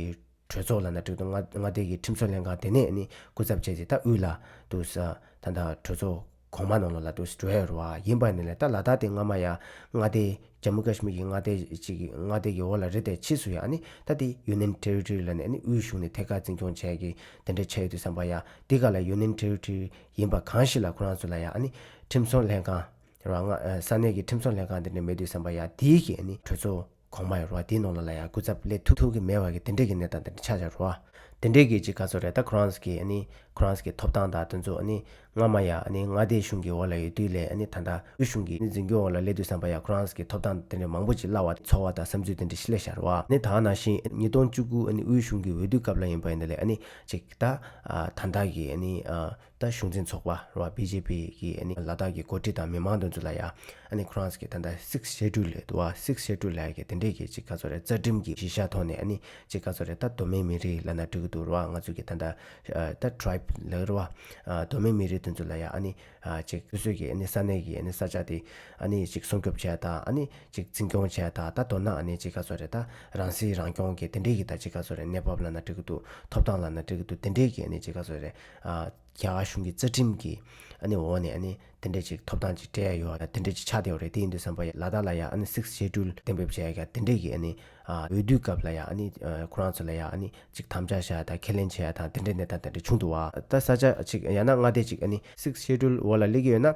གྲོས་ཚོགས་ལབ་ན་འགྲིག་འདུག་མངའ་མངའ་སྡེ་གི་ཁྲིམས་བཟོ་ལྷན་ཁང་དེ་ནས་ནི་སྐུ་ཚབ་བྱས་ཏེ་ད་དབུས་ལ་དུ་ས་ད་ལྟ་གྲོས་ཚོགས་གོང་མ་ནང་ལོགས་ལ་དུ་འགྲོ་ཡ་རེད་བ། ཡིན་པ་ནི་ལས་ད་ལ་དྭགས་དེ་སྔ་མ་ཡ་མངའ་སྡེ་ཇམ་མུ་ཀ་ཤི་མིར་གྱི་མངའ་སྡེ་ཅིག་གི་མངའ་སྡེ་གི་འོག་ལ་རེད། དེ་ཕྱིས་སུ་ཡ་ཨ་ནི་ད་དེ་ཡུ་ནི་ཡན་ཊེ་རི་ཊོ་རི་ལབ་ནས་ཨ་ནི་དབུས་གཞུང་ནས་ཐད་ཀར་འཛིན་སྐྱོང་བྱས་ཀྱི་དེ་འདྲ་ཆགས་ཡོད་དུས་ཙམ་པ་ཡ་དེ་ག་ལ་ཡུ་ནི་ཡན་ཊེ་རི་ཊོ་རི་ཡིན་པ་གང་ཞིག་ལ་ཁོ་རང་ཚོ་ལ་ཡ་ཨ་ནི་ཁྲིམས་བཟོ་ལྷན་ཁང་རེད་བ། ང་ས་གནས་ཀྱི་ཁྲིམས་བཟོ་ལྷན་ཁང་དེ་འདྲ་མེད་དུས་ཙམ་པ་ཡ་དེའི་གི་ཨ་ནི་གྲོས་ཚོགས་གོང་མ་ཡོད་རེད་བ། དེའི་ནང་ལོགས་ལ་ཡ་སྐུ་ཚབ་སླེབས་ཐུབ་ཐུབ་ཀྱི་མེད་པ་གི་དེ་འདྲས་ཀྱི་གནས་སྟངས་དེ་འདྲ་ཆགས་ཆགས་རེད་བ། དེ་འདྲས་ཀྱི་ཅིག་ག་ཚོད་རེད། ད་ཁོ་རང་ཚོ་གི་ཨ་ནི་ཁོ་རང་ཚོ་གི་ཐོབ་ཐང་དང་དེ་ཚོ་ཨ་ནི་སྔ་མ་ཡ་ཨ་ནི་མངའ་སྡེ་གཞུང་གི་འོག་ལ་ཡོད་དུས་ལས་ཨ་ནི་ད་ལྟ་དབུས་གཞུང་གི་ཨ་ནི་འཛིན་སྐྱོང་འོག་ལ་སླེབས་དུས་ཙམ་པ་ཡ་ཁོ་རང་ཚོ་གི་ཐོབ་ཐང་དེ་འདྲས་མང་པོ་ཅིག་བརླག་པ་ཚོར་བ་དང་བསམ་ཚུལ་དེ་འདྲས་ཞིག་སླེབས་བཞག་རེད་བ། ཨ་ནི་ད་ནང་བཞིན་ཉིས་སྟོང་བཅུ་དགུ་ཨ་ནི་དབུས་གཞུང་གི་འོས་བསྡུ་སྐབས་ལ་ཡིན་པ་ཡིན་ན་ལས་ཨ་ནི་ཅིག་ད་ད་ལྟ་གི་ཨ་ནི་ད་གཞུང་འཛིན་ཚོགས་པ་རེད་བ། བི་ཇེ་པི་གི་ཨ་ནི་ལ་དྭགས་ཀྱི་འགོ་ཁྲིད་དང་མི་མང་དེ་ཚོ་ལ་ཡ་ཨ་ནི་ཁོ་རང་ཚོ་གི་ད་ལྟ་སིགས་ཤེ་ཌུལ་ལབ་འདུག་བ། སིགས་ཤེ་ཌུལ་ལབ་ཡ་གི་དེ་འདྲས་ཀྱི་ཅིག་ག་ཚོད་རེད། རྩ་ཁྲིམས་ཀྱི་གཞི་བཞག་ཐོག་ནས་ཨ་ནི་ཅིག་ག་ཚོད་རེད། ད་གདོད་མའི་མི་རིགས་ལབ་ན་འགྲིག་གི་འདུག་རེད་བ། ང་ཚོ་གི་ད་ལྟ་ད་ཊ་རའིབ་ལབ་རེད་བ། གདོད་མའི་མི་རིགས་དེ་ཚོ་ལ་ཡ་ཨ་ནི་ཅིག་སོ་སོ་གི་ཨ་ནི་ས་གནས་ཀྱི་ཨ་ནི་ས་ཆ་དེ་ཨ་ནི་ཅིག་སྲུང་སྐྱོབ་བྱས་དང་ཨ་ནི་ཅིག་འཛིན་སྐྱོང་བྱས་དང་། ད་མདོར་ན་ཨ་ནི་ཅིག་ག་ཚོད་རེད། ད་རང་སྲིད་རང་སྐྱོང་གི་དེ་འདྲས་ཀྱི་ད་ཅིག་ག་ཚོད་རེད། གནས་བབ་ལབ་ན་འགྲིག་གི་འདུག་ཐོབ་ཐང་ལབ་ན་འགྲིག་གི་འདུག་དེ་འདྲས་ཀྱི་ཨ་ནི་ཅིག་ག་ཚོད་རེད། ཨ། རྒྱ་གར་གཞུང་གི་རྩ་ཁྲིམས་ཀྱི་ཨ་ནི་འོག་ནས་ཨ་ནི་དེ་འདྲས་ཅིག་ཐོབ་ཐང་ཅིག་སྤྲད་ཡ་ཡོད་ཨ། དེ་འདྲས་ཅིག་ཆགས་བསྡད་ཡོད་རེད། དེ་ཡིན་དུས་ཙམ་པ་ཡ་ལ་དྭགས་ལ་ཡ་ཨ་ནི་སིགས་ཤེ་ཌུལ་གཏན་འབེབས་བྱས་ཡ་ག་དེ་འདྲས་ཀྱི་ཨ་ནི་ཨ་འོས་བསྡུའི་སྐབས་ལ་ཡ་ཨ་ནི་ཨ་ཁོ་རང་ཚོ་ལ་ཡ་ཨ་ནི་ཅིག་དམ་བཅའ་བཞག་ཡ་དང་ཁས་ལེན་བྱས་ཡ་དང་དེ་འདྲས་གནས་སྟངས་དེ་འདྲས་བྱུང་འདུག་བ། ད་ས་ཆ་ཅིག་ཡང་ན་མངའ་སྡེ་ཅིག་ཨ་ནི་སིགས་ཤེ་ཌུལ་འོག་ལ་སླེབས་ཀྱི་ཡོད་ན་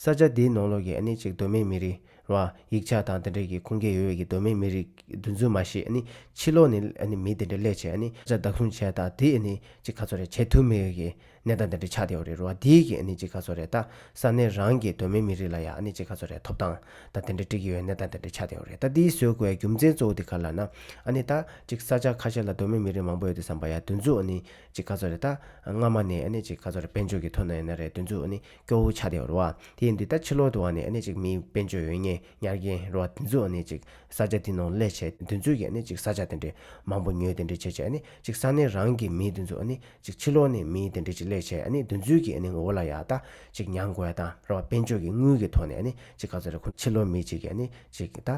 ས་ཆ་དེའི་ནང་ལོགས་ཀྱི་ཨ་ནི་ཅིག་གདོད་མའི་མི་རིགས་རེད་བ། ཡིག་ཆ་དང་དེ་འདྲས་ཀྱི་ཁུངས་སྐྱེལ་ཡོད་པའི་གི་གདོད་མའི་མི་རིགས་དེ་ཚོ་མ་གཞི་ཨ་ནི་ཕྱི་ལོགས་ནས་ཨ་ནི་མི་དེ་འདྲས་སླེབས་བྱས་ཨ་ནི་ས་ཆ་བདག་བཟུང་བྱས་དང་དེ་ཨ་ནི་ཅིག་ག་ཚོད་རེད། བྱེད་ཐུབ་མེད་པའི་གི་གནས་སྟངས་དེ་འདྲས་ཆགས་བསྡད་ཡོད་རེད་རེད་བ། དེའི་གི་ཨ་ནི་ཅིག་ག་ཚོད་རེད། ད་ས་གནས་རང་གི་གདོད་མའི་མི་རིགས་ལ་ཡ་ཨ་ནི་ཅིག་ག་ཚོད་རེད། ཐོབ་ཐང་ད་དེ་འདྲས་སྤྲད་ཀྱི་ཡོད་གནས་སྟངས་དེ་འདྲས་ཆགས་བསྡད་ཡོད་རེད། ད་དེའི་བཟོ་དགོས་རྒྱུ་མཚན་གཙོ་བོ་དེ་ག་ལབ་ན་ཨ་ནི་ད་ཅིག་ས་ཆ་ཁ་ཤས་ལ་གདོད་མའི་མི་རིགས་མང་པོ་ཡོད་དུས་ཙམ་པ་ཡ་དེ་ཚོ་ཨ་ནི་ཅིག་ག་ཚོད་རེད། ད་སྔ་མ་ནས་ཨ་ནི་ཅིག་ག་ཚོད་རེད། དཔལ་འབྱོར་གྱི་ཐོག་ནས་ཡིན་ན་རེད། དེ་ཚོ་ཨ་ནི་སྐྱོ་བོ་ཆགས་བསྡད་ཡོད་རེད་བ། དེ་ཡིན་དུས་ད་ཕྱི་ལོགས་དུ་བ་ནས་ཨ་ནི་ཅིག་མི་དཔལ་འབྱོར་ཡོད་མཁན་ཉར་མཁན་རེད་བ། དེ་ཚོ་ཨ་ནི་ཅིག་ས་ཆ་དེ་ནང་སླེབས་བྱས་དེ་ཚོས་ཀྱི་ཨ་ནི་ཅིག་ས་ཆ་དེ་འདྲས་མང་པོ་ཉོས་དེ་འདྲས་བྱས་བྱས་ཨ་ནི་ཅིག་ས་གནས་རང་གི་མི་དེ་ཚོ་ཨ་ནི་ཅིག་ཕྱི་ལོགས་ནས་མི་དེ་འདྲས་ཅིག་སླེབས་བྱས་ཨ་ནི་དེ་ཚོས་ཀྱི་ཨ་ནི་འོག་ལ་ཡ་ད་ཅིག་མྱང་དགོས་ཡ་དང་རེད་བ། དཔལ་འབྱོར་གྱི་དངུལ་གྱི་ཐོག་ནས་ཨ་ནི་ཅིག་ག་ཚོད་རེད། ཁོ་ཕྱི་ལོགས་མི་ཅིག་གིས་ཨ་ནི་ཅིག་ད་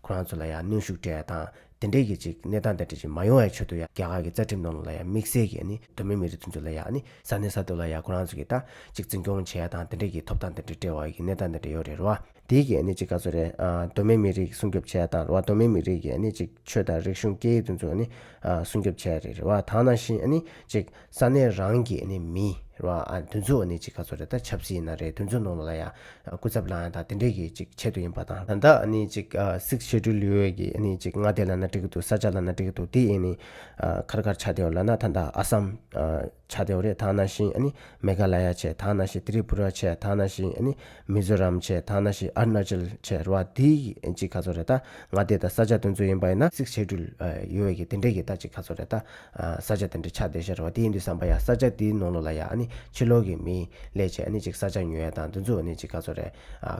ཁོ་རང་ཚོ་ལ་ཡ་གནོན་ཤུགས་སྤྲད་ཡ་དང་དེ་འདྲས་ཀྱི་ཅིག་གནས་སྟངས་དེ་འདྲས་ཅིག་མ་ཡོང་བའི་ཆེད་དུ་ཡ་རྒྱ་གར་གྱི་རྩ་ཁྲིམས་ནང་ལ་ཡ་དམིགས་བསལ་གྱི་ཨ་ནི་གདོད་མའི་མི་རིགས་དེ་ཚོ་ལ་ཡ་ཨ་ནི་ས་གནས་ས་ཐོག་ལ་ཡ་ཁོ་རང་ཚོ་གིས་ད་ཅིག་འཛིན་སྐྱོང་བྱེད་ཡ་དང་དེ་འདྲས་ཀྱི་ཐོབ་ཐང་དེ་འདྲས་སྤྲད་པ་གི་གནས་སྟངས་དེ་འདྲས་ཡོད་རེད་རེད་བ། དེ་གི་ཨ་ནི་ཅིག་ག་ཚོད་རེད། ཨ་གདོད་མའི་མི་རིགས་སྲུང་སྐྱོབ་བྱེད་ཡ་དང་རེད་བ། གདོད་མའི་མི་རིགས་ཀྱི་ཨ་ནི་ཅིག་ཆོས་དང་རིག་གཞུང་སྐད་ཡིག་དེ་ཚོ་ཨ་ནི་ཨ་སྲུང་སྐྱོབ་བྱེད་ཡ་རེད་རེད་བ། ད་ནང་བཞིན་ཨ་ནི་ཅིག་ས་གནས་རང་གི་ཨ་ནི་མི་རེད་བ། ཨ་དེ་ཚོ་ཨ་ནི་ཅིག་ག་ཚོད་རེད། ད་ཆབ་སྲིད་ཡིན་ན་རེད། དེ་ཚོ་ནང་ལ་ཡ་སྐུ་ཚབ་ལངས་ཡ་དང་དེ་འདྲས་ཀྱི་ཅིག་ཆེད་དུ་ཡིན་པ་དང་། ད་ལྟ་ཨ་ནི་ཅིག་ཨ་སིགས་ཤེ་ཌུལ་ཡོད་པའི་གི་ཨ་ནི་ཅིག་མངའ་སྡེ་ལབ་ན་འགྲིག་གི་འདུག་ས་ཆ་ལབ་ན་འགྲིག་གི་འདུག་དེ་ཨ་ནི་ཨ་ག་རེ་ག་རེ་ཆགས་བསྡད་ཡོད་ལབ་ན་ད་ལྟ་ཨ་སམ་ཨ་ཆགས་བསྡད་ཡོད་རེད། ད་ནང་བཞིན་ཨ་ནི་མེ་ག་ལ་ཡ་བྱས། ད་ནང་བཞིན་ཏི་རི་པུ་ར་བྱས། ད་ནང་བཞིན་ཨ་ནི་མི་ཛོ་རམ་བྱས། ད་ནང་བཞིན་ཨ་རུ་ན་ཅལ་བྱས་རེད་བ། དེ་ཅིག་ག་ཚོད་རེད། ད་མངའ་སྡེ་དང་ས་ཆ་དེ་ཚོ་ཡིན་པ་ཡིན་ན་སིགས་ཤེ་ཌུལ་ཡོད་པའི་གི་དེ་འདྲས་ཀྱི་ད་ཅིག་ག་ཚོད་རེད། ད་ས་ཆ་དེ་འདྲས་ཆགས་བསྡད་ཤག་རེད་བ། དེ་ཡིན་དུས་ཙམ་པ་ཡ་ས་ཆ་དེའི་ནང་ལོགས་ལ་ཡ་ཨ་ནི་ཕྱི་ལོགས་ཀྱི་མི་སླེབས་བྱས་ཨ་ནི་ཅིག་ས་ཆ་ཉོ་ཡ་དང་དེ་ཚོ་ཨ་ནི་ཅིག་ག་ཚོད་རེད།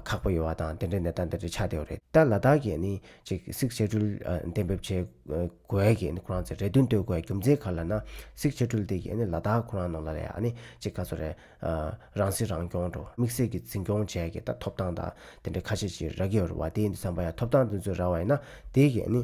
ཁག་པོ་ཡོད་བ་དང་དེ་འདྲས་གནས་སྟངས་དེ་འདྲས་ཆགས་བསྡད་ཡོད་རེད། ད་ལ་དྭགས་ཀྱི་ཨ་ནི་ཅིག་སིགས་ཤེ་ཌུལ་གཏན་འབེབས་བྱས་དགོས་ཡ་གི་ཨ་ནི་ཁོ་རང་ཚོས་རེ་འདུན་བཏོན་དགོས་ཡ་རྒྱུ་མཚན་ག་ལབ་ན་སིགས་ཤེ་ཌུལ་དེ་གི་ཨ་ནི་ལ་དྭགས་ཁོ་རང་ནང་ལ་ལ་ཡ་ཨ་ནི་ཅིག་ག་ཚོད་རེད། རང་སྲིད་རང་སྐྱོང་འགྲོ་དམིགས་བསལ་གྱི་འཛིན་སྐྱོང་བྱས་ཀྱི་ད་ཐོབ་ཐང་དང་དེ་འདྲ་ཁ་ཤས་ཤིག་རག་གི་ཡོད་རེད་བ། དེ་ཡིན་དུས་ཙམ་པ་ཡ་ཐོབ་ཐང་དེ་ཚོ་རག་པ་ཡིན་ན་དེ་གི་ཨ་ནི་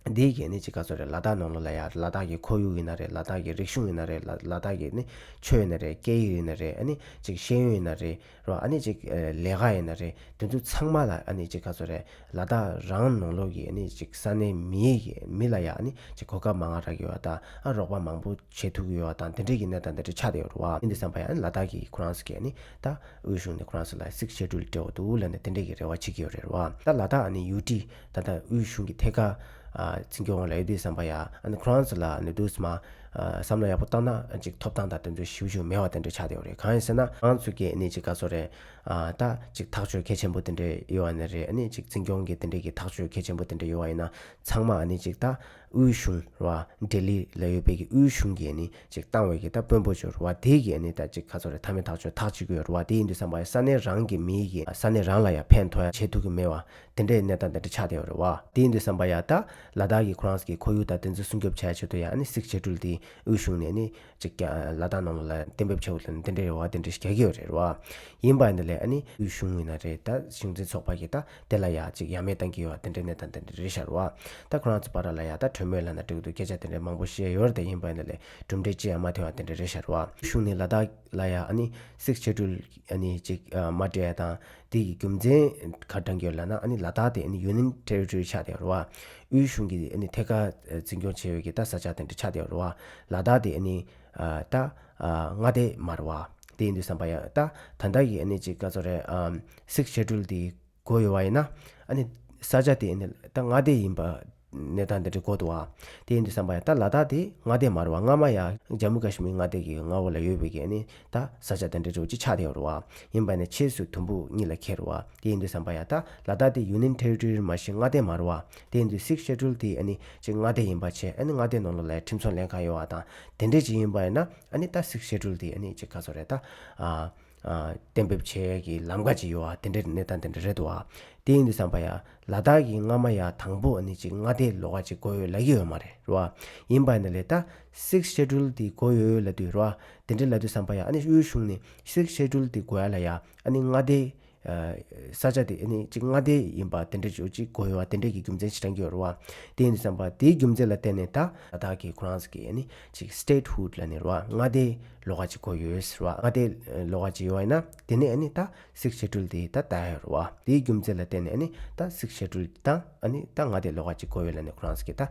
དེ་གི་ཨ་ནི་ཅིག་ག་ཚོད་རེད། ལ་དྭགས་ནང་ལོགས་ལ་ཡ་ལ་དྭགས་ཀྱི་ཁོར་ཡུག་ཡིན་ན་རེད། ལ་དྭགས་ཀྱི་རིག་གཞུང་ཡིན་ན་རེད། ལ་ལ་དྭགས་ཀྱི་ཨ་ནི་ཆོས་ཡིན་ན་རེད། སྐད་ཡིག་ཡིན་ན་རེད། ཨ་ནི་ཅིག་ཤེས་ཡོན་ཡིན་ན་རེད། རོ། ཨ་ནི་ཅིག་ཨ་ལས་ཀ་ཡིན་ན་རེད། དེ་ཚོ་ཚང་མ་ལ་ཨ་ནི་ཅིག་ག་ཚོད་རེད། ལ་དྭགས་རང་ནང་ལོགས་ཀྱི་ཨ་ནི་ཅིག་ས་གནས་མི་ཡི་གི་མི་ལ་ཡ་ཨ་ནི་ཅིག་གོ་སྐབས་མང་བ་རག་གི་ཡོད་པ་དང་ཨ་རོགས་པ་མང་པོ་བྱེད་ཐུབ་ཀྱི་ཡོད་པ་དང་དེ་འདྲས་ཀྱི་གནས་སྟངས་དེ་འདྲས་ཆགས་བསྡད་ཡོད་རེད་བ། ཡིན་དུས་ཙམ་པ་ཡ་ཨ་ནི་ལ་དྭགས་ཀྱི་ཁོ་རང་ཚོ་གི་ཨ་ནི་ད་དབུས་གཞུང་ནས་ཁོ་རང་ཚོ་ལ་སིགས་ཤེ་ཌུལ་སྤྲད་འོ་འདུག་ལབ་ནས་དེ་འདྲས་ཀྱི་རེ་བ་བྱེད་ཀྱི་ཡོད་རེད་བ། ད་ལ་དྭགས་ཨ་ནི་ཡུ་ཊི་ད་ལྟ་དབུས་གཞུང་གི་ཐད་ཀར་ཨ་འཛིན་སྐྱོང་འོག་ལ་ཡོད་དུས་ཙམ་པ་ཡ་ཨ་ནི་ཁོ་རང་ཚོ་ལ་ཨ་ནི་འདུག་སེ་མ་ ཨ་བསམ་བློ་ཡག་པོ་བཏང་ན་ཅིག་ཐོབ་ཐང་དང་དེ་ཚོ་ཞེ་པོ་ཅིག་མེད་པ་དེ་འདྲ་ཆགས་བསྡད་ཡོད་རེད། གང་ཡིན་ཟེར་ན་ང་ཚོ་གི་ཨ་ནི་ཅིག་ག་ཚོད་རེད། ཨ་ད་ཅིག་ཐག་གཅོད་གལ་ཆེན་པོ་དེ་འདྲ་ཡོད་པ་ནི་རེད། ཨ་ནི་ཅིག་འཛིན་སྐྱོང་གི་དེ་འདྲ་གི་ཐག་གཅོད་གལ་ཆེན་པོ་དེ་འདྲ་ཡོད་པ་ཡིན་ན་ཚང་མ་ཨ་ནི་ཅིག་ད་དབུས་གཞུང་རེད་བ། ལྡི་ལི་ལ་ཡོད་པའི་གི་དབུས་གཞུང་གི་ཨ་ནི་ཅིག་བཏང་བའི་གི་ད་དཔོན་པོ་ཅིག་ཡོད་རེད་བ། དེ་གི་ཨ་ནི་ད་ཅིག་ག་ཚོད་རེད། མཐའ་མའི་ཐག་གཅོད་ཐག་གཅིག་གི་ཡོད་རེད་བ། དེ་ཡིན་དུས་ཙམ་པ་ཡ་ས་གནས་རང་གི་མི་གི་ས་གནས་རང་ལ་ཡ་ཕན་ཐོགས་ཡ་བྱེད་ཐུབ་ཀྱི་མེད་པ་དེ་འདྲའི་གནས་སྟངས་དེ་འདྲ་ཆགས་བསྡད་ཡོད་རེད་བ། དེ་ཡིན་དུས་ཙམ་པ་ཡ་ད་ལ་དྭགས་ཀྱི་ཁོ་རང་ཚོ་གི་ཁོར་ཡུག་དང་དེ་ཚོ་སྲུང་སྐྱོབ་བྱ་ཡ་ཆེད་དུ་ཡ་ཨ་ནི་སིགས་ཤེ་ཌུལ་དེ་དབུས་གཞུང་ནས་ཨ་ནི་ཅིག་ཀྱ་ལ་དྭགས་ནང་ལོགས་ལ་གཏན་འབེབས་བྱས་ཡོད་ལ་དེ་འདྲ་རེད་བ། དེ་འདྲ་ཞིག་རྒྱག་གི་ཡོད་རེད་བ། ཡིན་པ་ཡིན་ན་ལས་ཨ་ནི་དབུས་གཞུང་ཡིན་ན་རེད། ད་གཞུང་འཛིན་ཚོགས་པ་གིས་ད་དེ་ལ་ཡ་ཅིག་ཡ་མེད་བཏང་གི་ཡོད་བ། དེ་འདྲའི་གནས་སྟངས་དེ་འདྲ་རེད་ཤག་རེད་བ། ད་ཁོ་རང་ཚོ་བར་ལ་ཡ་ད་གྲོས་མོལ་ལབ་ན་འགྲིག་གི་འདུག་སྐད་ཆ་དེ་འདྲ་མང་པོ་བཤད་ཡོད་རེད། ད་ཡིན་པ་ཡིན་ན་ལས་གྲུབ་འབྲས་ཅི་ཡང་མ་ཐོན་བ་དེ་འདྲ་རེད་ཤག་རེད་བ། དབུས་གཞུང་ནས་ལ་དྭགས་ལ་ཡ་ཨ་ནི་སིགས་ཤེ་ཌུལ་ཨ་ནི་ཅིག་ཨ་མ་སྤྲད་ཡ་དང་དེ་གི་རྒྱུ་མཚན་ག་རེ་བཏང་གི་ཡོད་ལབ་ན་ཨ་ནི་ལ་དྭགས་དེ་ཨ་ནི་ཡུ་ནིཡན་ཊེ་རི་ཊོ་རི་ཆགས་བསྡད་ཡོད་རེད་བ། དབུས་གཞུང་གི་ཨ་ནི་ཐད་ཀར་འཛིན་སྐྱོང་བྱས་ཡོད་ཀྱི་ད་ས་ཆ་དེ་འདྲ་ཆགས་བསྡད་ཡོད་རེད་བ། ལ་དྭགས་དེ་ཨ་ནི་ཨ་ད་ཨ་མངའ་སྡེ་མ་རེད་བ། དེ་ཡིན་དུས་ཙམ་པ་ཡ་ད་ད་ལྟ་གི་ཨ་ནི་ཅིག་ག་ཚོད་རེད། ཨ་སིགས་ཤེ་ཌུལ་དེ་དགོས་ཡོད་བ་ཡིན་ན་ཨ་ནི་ས་ཆ་དེ་ཨ་ནི་ད་མངའ་སྡེ་ཡིན་པ་གནས་སྟངས་དེ་འདྲ་དགོས་འདུག་བ། དེ་ཡིན་དུས་ཙམ་པ་ཡ་ད་ལ་དྭགས་དེ་མངའ་སྡེ་མ་རེད་བ། སྔ་མ་ཡ་ཇམ་མུ་ཀ་ཤི་མིར་མངའ་སྡེ་གི་མངའ་འོག་ལ་ཡོད་པའི་གི་ཨ་ནི་ད་ས་ཆ་དེ་འདྲ་འདྲ་བོ་ཅིག་ཆགས་བསྡད་ཡོད་རེད་བ། ཡིན་པ་ནི་ཕྱིས་སུ་དུམ་བུ་གཉིས་ལ་ཁེལ་རེད་བ། དེ་ཡིན་དུས་ཙམ་པ་ཡ་ད་ལ་དྭགས་དེ་ཡུ་ནིཡན་ཊེ་རི་ཊོ་རི་མ་གཞི་མངའ་སྡེ་མ་རེད་བ། དེ་ཡིན་དུས་སིགས་ཤེ་ཌུལ་དེ་ཨ་ནི་ཅིག་མངའ་སྡེ་ཡིན་པ་བྱས། ཨ་ནི་མངའ་སྡེ་ནང་ལོགས་ལ་ཁྲིམས་སྲུང་ལྷན་ཁང་ཡོད་བ་དང་དེ་འདྲ་ཅིག་ཡིན་པ་ཡིན་ན་ཨ་ནི་ད་སིགས་ཤེ་ཌུལ་དེ་ཨ་ནི་ཅིག་ག་ཚོད་རེད། ད་ཨ་ཨ་གཏན་འབེབས་བྱེད་ཡས་ཀྱི་ལམ་ཁ་ཅིག་ཡོད་བ། དེ་འདྲའི་གནས་སྟངས་དེ་འདྲ་རེད་འདུག་བ། དེ་ཡིན་དུས་ཙམ་པ་ཡ་ལ་དྭགས་ཀྱི་སྔ་མ་ཡ་དང་པོ་ཨ་ནི་ཅིག་མངའ་སྡེ་ལོགས་ཀ་ཅིག་དགོས་ཡོད་ལབ་ཀྱི་ཡོད་མ་རེད་རེད་བ། ཡིན་པ་ཡིན་ན་ལས་ད་སིགས་ཤེ་ཌུལ་དེ་དགོས་ཡོད་ལབ་དུས་རེད་བ། དེ་འདྲ་ལབ་དུས་ཙམ་པ་ཡ་ཨ་ནི་དབུས་གཞུང་ནས་སིགས་ཤེ་ཌུལ་དེ་དགོས་ཡ་ལ་ཡ་ཨ་ནི་མངའ་སྡེ་ཨ་ས་ཆ་དེ་ཨ་ནི་ཅིག་མངའ་སྡེ་ཡིན་པ་དེ་འདྲ་ཅིག་དགོས་ཡོད་བ། དེ་འདྲ་གི་རྒྱུ་མཚན་ཞིག་བཏང་གི་ཡོད་རེད་བ། དེ་ཡིན་དུས་ཙམ་པ་དེའི་རྒྱུ་མཚན་ལ་བརྟེན་ནས་ད་ལ་དྭགས་ཀྱི་ཁོ་རང་ཚོ་གི་ཨ་ནི་ཅིག་སི་ཊེ་ཊི་ཧུཌ་ལབ་ནས་རེད་བ། མངའ་སྡེ་ལོགས་ཀ་ཅིག་དགོས་ཡོད་ཟེར་བ། མངའ་སྡེ་ལོགས་ཀ་ཅིག་ཡོད་བ་ཡིན་ན་དེ་ནས་ཨ་ནི་ད་སིགས་ཤེ་ཌུལ་དེ་ད་ལྟ་ཡོད་རེད་བ། དེའི་རྒྱུ་མཚན་ལ་བརྟེན་ནས་ཨ་ནི་ད་སིགས་ཤེ་ཌུལ་དང་ཨ་ནི་ད་མངའ་སྡེ་ལོགས་ཀ་ཅིག་དགོས་ཡོད་ལབ་ནས་ཁོ་རང་ཚོ་གི་ད་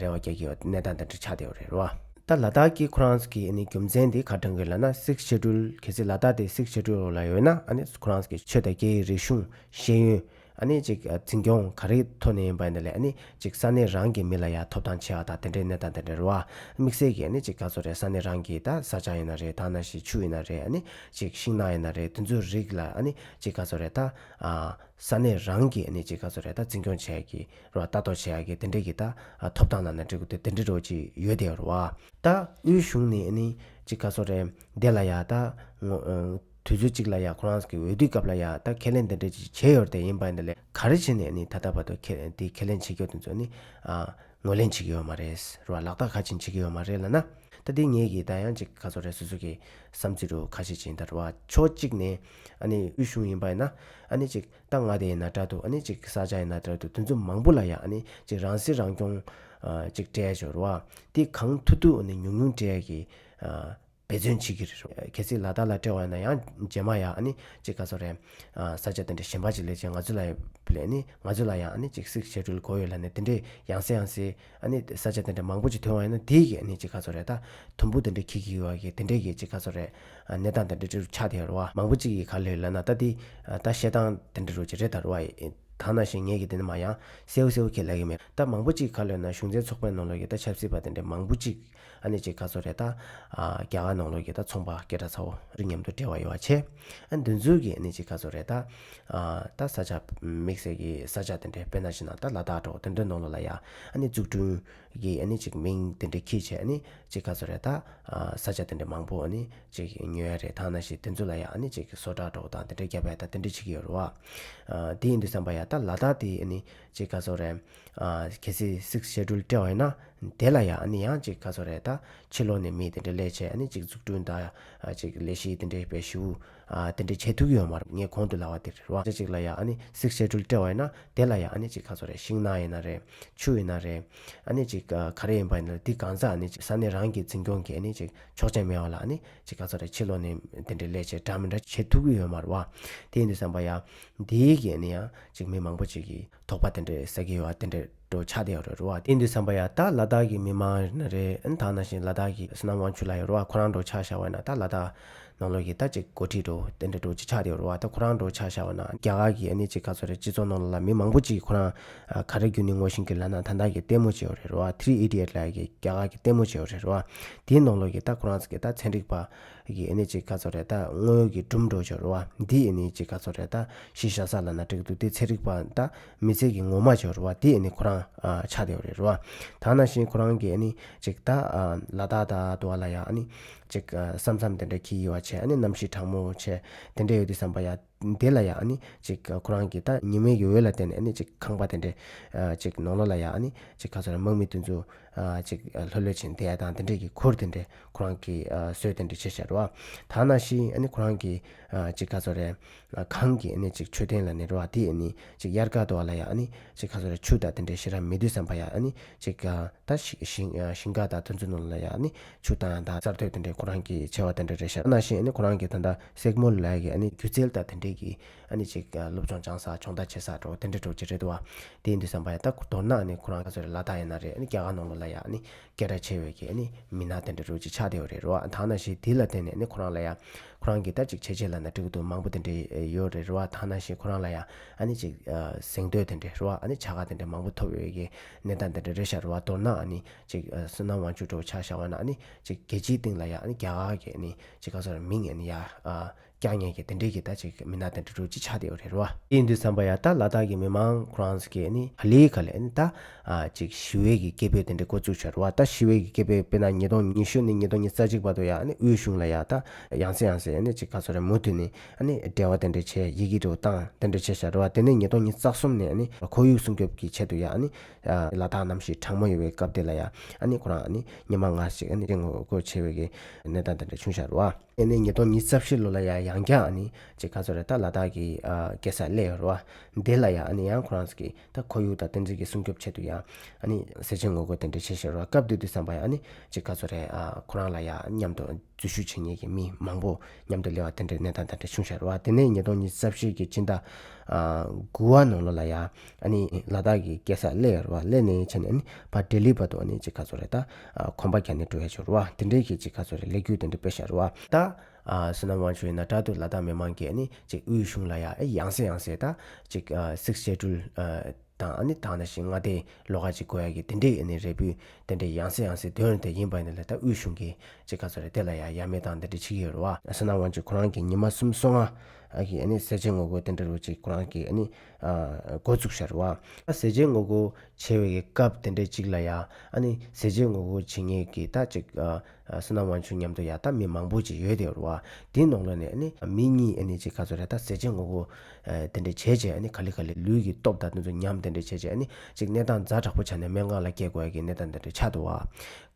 རེ་བ་རྒྱག་གི་ཡོད་གནས་སྟངས་དེ་འདྲ་ཆགས་བསྡད་ཡོད་རེད་བ། ད་ལ་དྭགས་ཀྱི་ཁོ་རང་ཚོ་གི་ཨ་ནི་རྒྱུ་མཚན་དེ་ག་རེ་བཏང་གི་ཡོད་ལབ་ན་སིགས་ཤེ་ཌུལ་གལ་སྲིད་ལ་དྭགས་དེ་སིགས་ཤེ་ཌུལ་འོག་ལ་ཡོད་ན་ཨ་ནི་ཁོ་རང་ཚོ་གི་ཆོས་དང་སྐད་ཡིག་རིག་གཞུང་ཤེས་ཡོན་ཨ་ནི་ཅིག་འཛིན་སྐྱོང་ག་རེ་ཐོག་ནས་ཡིན་པ་ཡིན་ན་ལས་ཨ་ནི་ཅིག་ས་གནས་རང་གི་མི་ལ་ཡ་ཐོབ་ཐང་ཆེ་བ་དང་དེ་འདྲའི་གནས་སྟངས་དེ་འདྲ་རེད་བ། དམིགས་བསལ་གྱི་ཨ་ནི་ཅིག་ག་ཚོད་རེད། ས་གནས་རང་གི་ད་ས་ཆ་ཡིན་ན་རེད། ད་ནང་བཞིན་ཆུ་ཡིན་ན་རེད། ཨ་ནི་ཅིག་ཤིང་ནགས་ཡིན་ན་རེད། དེ་ཚོའི་རིགས་ལ་ཨ་ནི་ཅིག་ག་ཚོད་རེད། ད་ཨ་ས་གནས་རང་གི་ཨ་ནི་ཅིག་ག་ཚོད་རེད། ད་འཛིན་སྐྱོང་བྱེད་ཡ་གི་རེད་བ། ལྟ་རྟོག་བྱེད་ཡ་གི་དེ་འདྲའི་གི་ད་ཨ་ཐོབ་ཐང་ལབ་ན་འགྲིག་གི་འདུག་དེ་འདྲའི་འདྲ་བོ་ཅིག་ཡོད་དེ་རེད་བ། ད་དབུས་གཞུང་ནས་ཨ་ནི་ཅིག་ག་ཚོད་རེད། དེ་ལ་ཡ་ད་ངོ་ཨ་དུས་ཚོད་གཅིག་ལ་ཡ་ཁོ་རང་གི་འོས་བསྡུའི་སྐབས་ལ་ཡ་ད་ཁས་ལེན་དེ་འདྲ་ཅིག་བྱས་ཡོད་རེད། དེ་ཡིན་པ་ཡིན་ན་ལས་ག་རེ་བྱས་ནས་ཨ་ནི་ད་ལྟ་བར་དུ་ཁས་དེ་ཁས་ལེན་བྱེད་རྒྱུ་དེ་ཚོ་ཨ་ནི་ཨ་ངོས་ལེན་བྱེད་ཀྱི་ཡོད་མ་རེད་རེད་བ། ལག་བསྟར་ག་ཅིག་བྱེད་ཀྱི་ཡོད་མ་རེད་ལབ་ན། ད་དེ་ངེད་ཀྱི་ད་ཡང་ཅིག་ག་ཚོད་རེད། སོ་སོ་གི་བསམ་ཚུལ་རུ་ཁ་ཤས་ཅིག་ཡིན་ད་རེད་བ། ཕྱོགས་གཅིག་ནས་ཨ་ནི་དབུས་གཞུང་ཡིན་པ་ཡིན་ན་ཨ་ནི་ཅིག་ད་མངའ་སྡེ་ཡིན་ན་འདྲ་འདུག་ཨ་ནི་ཅིག་ས་ཆ་ཡིན་ན་འདྲ་འདུག་དེ་ཚོ་མང་པོ་ལ་ཡང་ཨ་ནི་ཅིག་རང་སྲིད་རང་སྐྱོང་ཨ་ཅིག་སྤྲད་ཡ་ཅིག་ཡོད་རེད་བ། དེ་གང་ཐུབ་ཐུབ་ཨ་ནི་ཉུང་ཉུང་སྤྲད་ཡ་གི་ཨ་འབད་བརྩོན་བྱེད་ཀྱི་རེད། གལ་སྲིད་ལ་དྭགས་ལ་སྤྲད་པ་ཡིན་ན་ཡང་རྗེས་མ་ཡང་ཨ་ནི་ཅིག་ག་ཚོད་རེད། ཨ་ས་ཆ་དེ་འདྲ་གཞན་པ་ཅིག་སླེབས་བྱས་ང་ཚོ་ལ་ཡང་ལས་ནི་ང་ཚོ་ལ་ཡང་ཨ་ནི་ཅིག་སིགས་ཤེ་ཌུལ་དགོས་ཡོད་ལབ་ནས་དེ་འདྲའི་ཡང་སེ་ཡང་སེ་ཨ་ནི་ས་ཆ་དེ་འདྲ་མང་པོ་ཅིག་ཐོན་པ་ཡིན་ན་དེ་གི་ཨ་ནི་ཅིག་ག་ཚོད་རེད། ད་དུམ་བུ་དེ་འདྲ་འཁྱེར་གྱི་ཡོད་པ་གི་དེ་འདྲའི་གི་ཅིག་ག་ཚོད་རེད། ཨ་གནས་སྟངས་དེ་འདྲ་ཅིག་ཆགས་བསྡད་ཡོད་རེད་བ། མང་པོ་ཅིག་གིས་ག་རེ་ལབ་ན་ད་དེ་ཨ་ད་བཤད་སྟངས་དེ་འདྲ་རུ་ཅིག་རེད་ད་རེད་བ། ད་ནང་བཞིན་ངེད་ཀྱིས་དེ་ནས་མ་ཡང་གསལ་པོ་གསལ་པོ་ཁྱེད་ལབ་ཀྱི་མེད། ད་མང་པོ་ཅིག་ག་རེ་ལབ་ན་གཞུང་འཛིན་ཚོགས་པའི་ནང་ལོགས་ཀྱི་ད་ཆབ་སྲིད་པ་དེ་འདྲ་མང་པོ་ཅིག་ཨ་ནི་ཅིག་ག་ཚོད་རེད། ད་ཨ་རྒྱ་གར་ནང་ལོགས་ཀྱི་ད་ཚོང་པ་སྐད་གྲགས་ཚ་བོ་རིགས་མཉམ་དུ་འབྲེལ་བ་ཡོད་པ་བྱས། ཨ་འདི་ཚོ་གི་ཨ་ནི་ཅིག་ག་ཚོད་རེད། ད་ཨ་ད་ས་ཆ་དམིགས་བསལ་གྱི་ས་ཆ་དེ་འདྲ་དཔེར་ན་བྱས་ན་ད་ལ་དྭགས་འདྲ་བོ་དེ་འདྲའི་ནང་ལོགས་ལ་ཡ་ཨ་ནི་འཛུགས་སྐྲུན་གྱི་ཨ་ནི་ཅིག་མིང་དེ་འདྲ་འཁྱེར་བྱས་ཨ་ནི་ཅིག་ག་ཚོད་རེད། ད་ཨ་ས་ཆ་དེ་འདྲ་མང་པོ་ཨ་ནི་ཅིག་ཉོ་ཡ་རེད། ད་ནང་བཞིན་དེ་ཚོ་ལ་ཡ་ཨ་ནི་ཅིག་བཟོ་གྲྭ་འདྲ་བོ་དང་དེ་འདྲ་བརྒྱབ་ཡ་ད་དེ་འདྲ་བྱེད་ཀྱི་ཡོད་རེད་བ། ཨ་དེ་ཡིན་དུས་ཙམ་པ་ཡ་ད་ལ་དྭགས་དེ་ཨ་ནི་ཅིག་ག་ཚོད་རེད། ཨ་གལ་སྲིད་སིགས་ཤེ་ཌུལ་སྤྲད་པ་ཡིན་ན་དེ་ལ་ཡ་ཨ་ནི་ཡང་ཅིག་ག་ཚོད་རེད། ད་ཕྱི་ལོགས་ནས་མི་དེ་འདྲ་སླེབས་བྱས་ཨ་ནི་ཅིག་འཛུགས་སྐྲུན་དང་ཨ་ཅིག་ལས་གཞི་དེ་འདྲ་དཔེ་ཞེ་པོ་ཨ་དེ་འདྲ་བྱེད་ཐུབ་ཀྱི་ཡོད་མ་རེད། ངས་གོང་དུ་ལབ་པ་དེ་རེད་བ། ཅིག་ལ་ཡ་ཨ་ནི་སིགས་ཤེ་ཌུལ་སྤྲད་པ་ཡིན་ན་དེ་ལ་ཡ་ཨ་ནི་ཅིག་ག་ཚོད་རེད། ཤིང་ནགས་ཡིན་ན་རེད། ཆུ་ཡིན་ན་རེད། ཨ་ནི་ཅིག་ག་ག་རེ་ཡིན་པ་ཡིན་ན་འདི་གང་ཟག་ཨ་ནི་ཅིག་ས་གནས་རང་གི་འཛིན་སྐྱོང་གི་ཨ་ནི་ཅིག་ཆོག་མཆན་མེད་པ་ལ་ཨ་ནི་ཅིག་ག་ཚོད་རེད། ཕྱི་ལོགས་ནས་དེ་འདྲ་སླེབས་བྱས་འདྲ་མི་འདྲ་བྱེད་ཐུབ་ཀྱི་ཡོད་མ་རེད་བ། དེ་ཡིན་དུས་ཙམ་པ་ཡ་འདི་གི་ཨ་ནི་ཡང་ཅིག་མི་མང་པོ་ཅིག་གིས་དོགས་པ་དེ་འདྲ་ཟ་གི་ཡོད་པ་དེ་འདྲ་འདྲ་ཆགས་བསྡད་ཡོད་རེད་བ། དེ་ཡིན་དུས་ཙམ་པ་ཡ་ད་ལ་དྭགས་ཀྱི་མི་མང་ཡིན་ན་རེད། ཨ་ནི་ད་ནང་བཞིན་ལ་དྭགས་ཀྱི་བསོད་ནམས་དབང་ཕྱུག་ལགས་ཡོད་རེད་བ། ཁོ་རང་འདྲ་ཆ་བཞག་པ་ཡིན་ན་ད་ལ་དྭགས་ ནང་ལོགས་ཀྱི་ད་ཅིག་འགོ་ཁྲིད་འདྲ་བོ་དེ་འདྲ་འདྲ་བོ་ཅིག་ཆགས་བསྡད་ཡོད་རེད་བ། ད་ཁོ་རང་འདྲ་བོ་ཆ་བཞག་པ་ན་རྒྱ་གར་གྱི་ཨ་ནི་ཅིག་ག་ཚོད་རེད། སྤྱི་ཚོགས་ནང་ལ་མི་མང་པོ་ཅིག་ཁོ་རང་ག་རེ་བརྒྱུད་ནས་ངོ་ཤེས་ཀྱི་ལབ་ན། ད་ལྟ་གི་ལྟད་མོ་ཅིག་ཡོད་རེད་རེད་བ། Three Idiot ལབ་ཡག་གི་རྒྱ་གར་གྱི་ལྟད་མོ་ཅིག་ཡོད་རེད་རེད་བ། དེའི་ནང་ལོགས་ཀྱི་ད་ཁོ་རང་ཚོ་གི་ད་ཚན་རིག་པ་གི་ཨ་ནི་ཅིག་ག་ཚོད་རེད། ད་དངོས་ཡོད་ཀྱི་སྒྲུང་འདྲ་བོ་ཅིག་ཡོད་རེད་བ། འདི་ཨ་ནི་ཅིག་ག་ཚོད་རེད། ད་གཞི་བཞག་ས་ལབ་ན་འགྲིག་འདུག་དེ་ཚན་རིག་པ་ད་མི་ཚེ་གི་ངོ་མ་ཅིག་ཡོད་རེད་བ། དེ་ཨ་ནི་ཁོ་རང་ཨ་ཆགས་བསྡད་ཡོད་རེད་རེད་བ། ད་ནང་བཞིན་ཁོ་རང་གི་ཨ་ནི་ཅིག་ད་ཨ་ལ་དྭགས་ད་དུ་བ་ལ་ཡ་ཨ་ནི་ཅིག་ཨ་བསམ་བསམ་དེ་འདྲ་འཁྱེར་ཡོད་པ་བྱས། ཨ་ནི་གནམ་གཤིས་གྲང་མོ་བྱས་དེ་འདྲ་ཡོད་དུས་ཙམ་པ་ཡ། དེ་ལ་ཡ་ཨ་ནི་ཅིག་ཁོ་རང་གི་ད་ཉི་མའི་གི་འོད་ལ་བརྟེན་ནས་ཨ་ནི་ཅིག་ཁང་པ་དེ་འདྲ་ཨ་ཅིག་ནང་ལོགས་ལ་ཡ་ཨ་ནི་ཅིག་ག་ཚོད་རེད། དམག་མི་དེ་ཚོ་ཨ་ཅིག་ཨ་ལྷོད་ལྷོད་བྱས་བསྡད་ཡ་དང་དེ་འདྲ་གི་གུར་དེ་འདྲ་ཁོ་རང་གིས་ཨ་བཟོས་དེ་འདྲ་བྱས་བཞག་རེད་བ། ད་ནང་བཞིན་ཨ་ནི་ཁོ་རང་གི་ཨ་ཅིག་ག་ཚོད་རེད། ཨ་ཁང་གི་ཨ་ནི་ཅིག་མཆོད་རྟེན་ལབ་ནི་རེད་བ། དེ་ཨ་ནི་ཅིག་དབྱར་ཁ་དུ་བ་ལ་ཡ་ཨ་ནི་ཅིག་ག་ཚོད་རེད། ཆུ་དང་དེ་འདྲ་ཞེ་དྲག་མེད་དུས་ཙམ་པ་ཡ་ཨ་ནི་ཅིག་ཨ་ད་ཞིང་ཞིང་ཨ་ཞིང་ཁ་དང་དེ་ཚོའི་ནང་ལ་ཡ་ཨ་ནི་ཆུ་བཏང་ཡ་དང་གསར་གཏོད་དེ་འདྲའི་ཁོ་རང་གིས་བྱས་པ་དེ་འདྲ་རེད་ཤག་ནང་བཞིན་ཨ་ནི་ཁོ་རང་གིས་ད་ལྟ་སེག་མོལ་ལབ་ཡ་གི་ཨ་ནི་སྒྱུ་རྩལ་དང་དེ་འདྲའི་གི་ཨ་ནི་ཅིག་ཨ་སློབ་སྦྱོང་སྦྱང་ས་སྦྱོང་བརྡར་བྱེད་ས་འདྲ་བོ་དེ་འདྲ་འདྲ་བོ་ཅིག་རེད་འདུག་བ། དེ་ཡིན་དུས་ཙམ་པ་ཡ་ད་མདོར་ན་ཨ་ནི་ཁོ་རང་ག་ཚོད་རེད། ལ་དྭགས་ཡིན་ན་རེད། ཨ་ནི་རྒྱ་གར་ནང་ལོགས་ལ་ཡ་ཨ་ནི་སྐད་གྲགས་ཆེ་བའི་གི་ཨ་ནི་མི་སྣ་དེ་འདྲ་འདྲ་བོ་ཅིག་ཆགས་བསྡད་ཡོད་རེད་རེད་བ། ད་ནང་བཞིན་དེ་ལ་བརྟེན་ནས་ཨ་ནི་ཁོ་རང་ལ་ཡ་ཁོ་རང་གིས་ད་ཅིག་བྱས་རྗེས་ལབ་ན་འགྲིག་གི་འདུག་མང་པོ་དེ་འདྲ་ཡོད་རེད་རེད་བ། ད་ནང་བཞིན་ཁོ་རང་ལ་ཡ་ཨ་ནི་ཅིག་ཨ་གཟེངས་བསྟོད་དེ་འདྲ་རེད་བ། ཨ་ནི་བྱ་དགའ་དེ་འདྲ་མང་པོ་ཐོབ་ཡོད་ཀྱི་གནས་སྟངས་དེ་འདྲ་རེད་ཤག་རེད་བ། མདོར་ན་ཨ་ནི་ཅིག་ཨ་བསོད་ནམས་དབང་ཕྱུག་འདྲ་བོ་ཆ་བཞག་པ་ན་ཨ་ནི་ཅིག་རྒྱལ་སྤྱིའི་སྟེང་ལ་ཡ་ཨ་ནི་རྒྱ་གར་གྱི་ཨ་ནི་ཅིག་ག་ཚོད་རེད། མིང་ཨ་ནི་ཡ་ཨ་བཀྱག་མཁན་གྱི་དེ་འདྲའི་གི་ད་ཅིག་མི་སྣ་དེ་འདྲ་འདྲ་བོ་ཅིག་ཆགས་བསྡད་ཡོད་རེད་རེད་བ། དེ་ཡིན་དུས་ཙམ་པ་ཡ་ད་ལ་དྭགས་ཀྱི་མི་མང་ཁོ་རང་ཚོ་གིས་ཨ་ནི་ག་ལེ་ག་ལེ་ཨ་ནི་ད་ཨ་ཅིག་ཞི་བའི་གི་སྐད་འབོད་དེ་འདྲ་འགོ་བཙུགས་ཤག་རེད་བ། ད་ཞི་བའི་གི་སྐད་འབོད་དཔེར་ན་ཉིས་སྟོང་ཉི་ཤུ་ནས་ཉིས་སྟོང་ཉི་ཤུ་རྩ་གཅིག་བར་དུ་ཡ་ཨ་ནི་དབུས་གཞུང་ལ་ཡ་ད་ཡང་སེ་ཡང་སེ་ཨ་ནི་ཅིག་ག་ཚོད་རེད། མུ་མཐུད་ནས་ཨ་ནི་འབྲེལ་བ་དེ་འདྲ་བྱས། ཡི་གེ་འདྲ་བོ་བཏང་དེ་འདྲ་བྱས་ཤག་རེད་བ། དེ་ནས་ཉིས་སྟོང་ཉི་ཤུ་རྩ་གསུམ་ནས་ཨ་ནི་ཁོར་ཡུག་སྲུང་སྐྱོབ་ཀྱི་ཆེད་དུ་ཡ་ཨ་ནི་ཨ་ལ་དྭགས་གནམ་གཤིས་གྲང་མོ་ཡོད་པའི་སྐབས་དེ་ལ་ཡ་ཨ་ནི་ཁོ་རང་ཨ་ནི་ཉི་མ་ལྔ་ཞིག་ཨ་ནི་ངོ་རྒོལ་བྱས་པའི་གི་གནས་སྟངས་དེ་འདྲ་བྱུང་ཤག་རེད་བ། དེ་ནས་ཉིས་སྟོང་ཉི་ཤུ་རྩ་བཞི་ལོ་ལ་ཡ་ཡང་བསྐྱར་ཨ་ནི་ཅིག་ག་ཚོད་རེད། ད་ལ་དྭགས་ཀྱི་ཨ་རྒྱལ་ས་གླེ་ཡོད་རེད་བ། དེ་ལ་ཡ་ཨ་ནི་ཡང་ཁོ་རང་ཚོ་གིས་ད་ཁོར་ཡུག་དང་དེ་ཚོ་གི་སྲུང་སྐྱོབ་ཆེད་དུ་ཡ་ཨ་ནི་སེར་བྱེས་ངོ་རྒོལ་དེ་འདྲ་བྱས་ཤག་རེད་བ། སྐབས་དེ་དུས་ཙམ་པ་ཡ་ཨ་ནི་ཅིག་ག་ཚོད་རེད། ཨ་ཁོ་རང་ལ་ཡ་མཉམ་དུ་འཛུལ་ཞུགས་བྱེད་མཁན་གྱི་མི་མང་པོ་མཉམ་དུ་སླེབས་པ་དེ་འདྲའི་གནས་སྟངས་དེ་འདྲ་བྱུང་ཤག་རེད་བ། དེ་ནས་ཉིས་སྟོང་ཉི་ཤུ་རྩ་བཞི་གི་སྤྱི་ཟླ་ཨ་དགུ་པ་ནང་ལོགས་ལ་ཡ་ཨ་ནི་ལ་དྭགས་ཀྱི་རྒྱལ་ས་གླེ་ཡོད་རེད་བ། གླེ་ནས་བྱས་ནས་ཨ་ནི་ཕར་ལྡི་ལི་བར་དུ་ཨ་ནི་ཅིག་ག་ཚོད་རེད། ད་ཨ་གོམ་པ་རྒྱག་ནས་འགྲོ་ཡ་ཅིག་ཡོད་རེད་བ། དེ་འདྲའི་གི་ཅིག་ག་ཚོད་རེད། ལས་འགུལ་དེ་འདྲ་སྤེལ་ཤག་རེད་བ། ད་ཨ་བསོད་ནམས་དབང་ཕྱུག་ཡིན་ན་འདྲ་འདུག་ལ་དྭགས་མི་མང་གིས་ཨ་ནི་ཅིག་དབུས་གཞུང་ལ་ཡ་ཨ་ཡང་སེ་ཡང་སེ་ད་ཅིག་ཨ་Sixth Schedule ཨ་དང་ཨ་ནི་ད་ག་ནང་བཞིན་མངའ་སྡེའི་ལོགས་ཀ་ཅིག་དགོས་ཡ་གི་དེ་འདྲའི་ཨ་ནི་རེ་འབོད་དེ་འདྲའི་ཡང་སེ་ཡང་སེ་འདོན་དེ་ཡིན་པ་ཡིན་ན་ལས། ད་དབུས་གཞུང་གིས་ཅིག་ག་ཚོད་རེད། དེ་ལ་ཡ་ཡ་མེད་བཏང་དེ་འདྲ་བྱེད་ཀྱི་ཡོད་རེད་བ། བསོད་ནམས་དབང་ཕྱུག་ཁོ་རང་གིས་ཉི་མ་སུམ་ཅུ་སོ་ལྔ་ཨ་གི་ཨ་ནི་ཟས་བཅད་ངོ་རྒོལ་དེ་འདྲ་རུ་ཅིག་ཁོ་རང་གིས་ཨ་ནི་ཨ་འགོ་བཙུགས་ཤག་རེད་བ། ད་ཟས་བཅད་ངོ་རྒོལ་བྱེད་པའི་གི་སྐབས་དེ་འདྲའི་ཅིག་ལ་ཡ་ཨ་ནི་ཟས་བཅད་ངོ་རྒོལ་བྱེད་མཁན་གྱི་ད་ཅིག་ཨ་ཨ་བསོད་ནམས་དབང་ཕྱུག་མཉམ་དུ་ཡ་ད་མི་མང་པོ་ཅིག་ཡོད་དེ་རེད་བ། དེའི་ནང་ལོགས་ནས་ཨ་ནི་མི་གཉིས་ཨ་ནི་ཅིག་ག་ཚོད་རེད། ད་ཟས་བཅད་ངོ་རྒོལ་ཨ་དེ་འདྲ་བྱས་བྱས་ཨ་ནི་ག་ལེ་ག་ལེ་ལུས་ཀྱི་སྟོབས་དང་དེ་ཚོ་ཉམས་དེ་འདྲ་བྱས་བྱས་ཨ་ནི་ཅིག་གནས་སྟངས་ཛ་དྲག་པོ་ཆགས་ནས་སྨན་ཁང་ལ་སྐྱེལ་དགོས་ཡ་གི་གནས་སྟངས་དེ་འདྲ་ཆགས་འདུག་བ།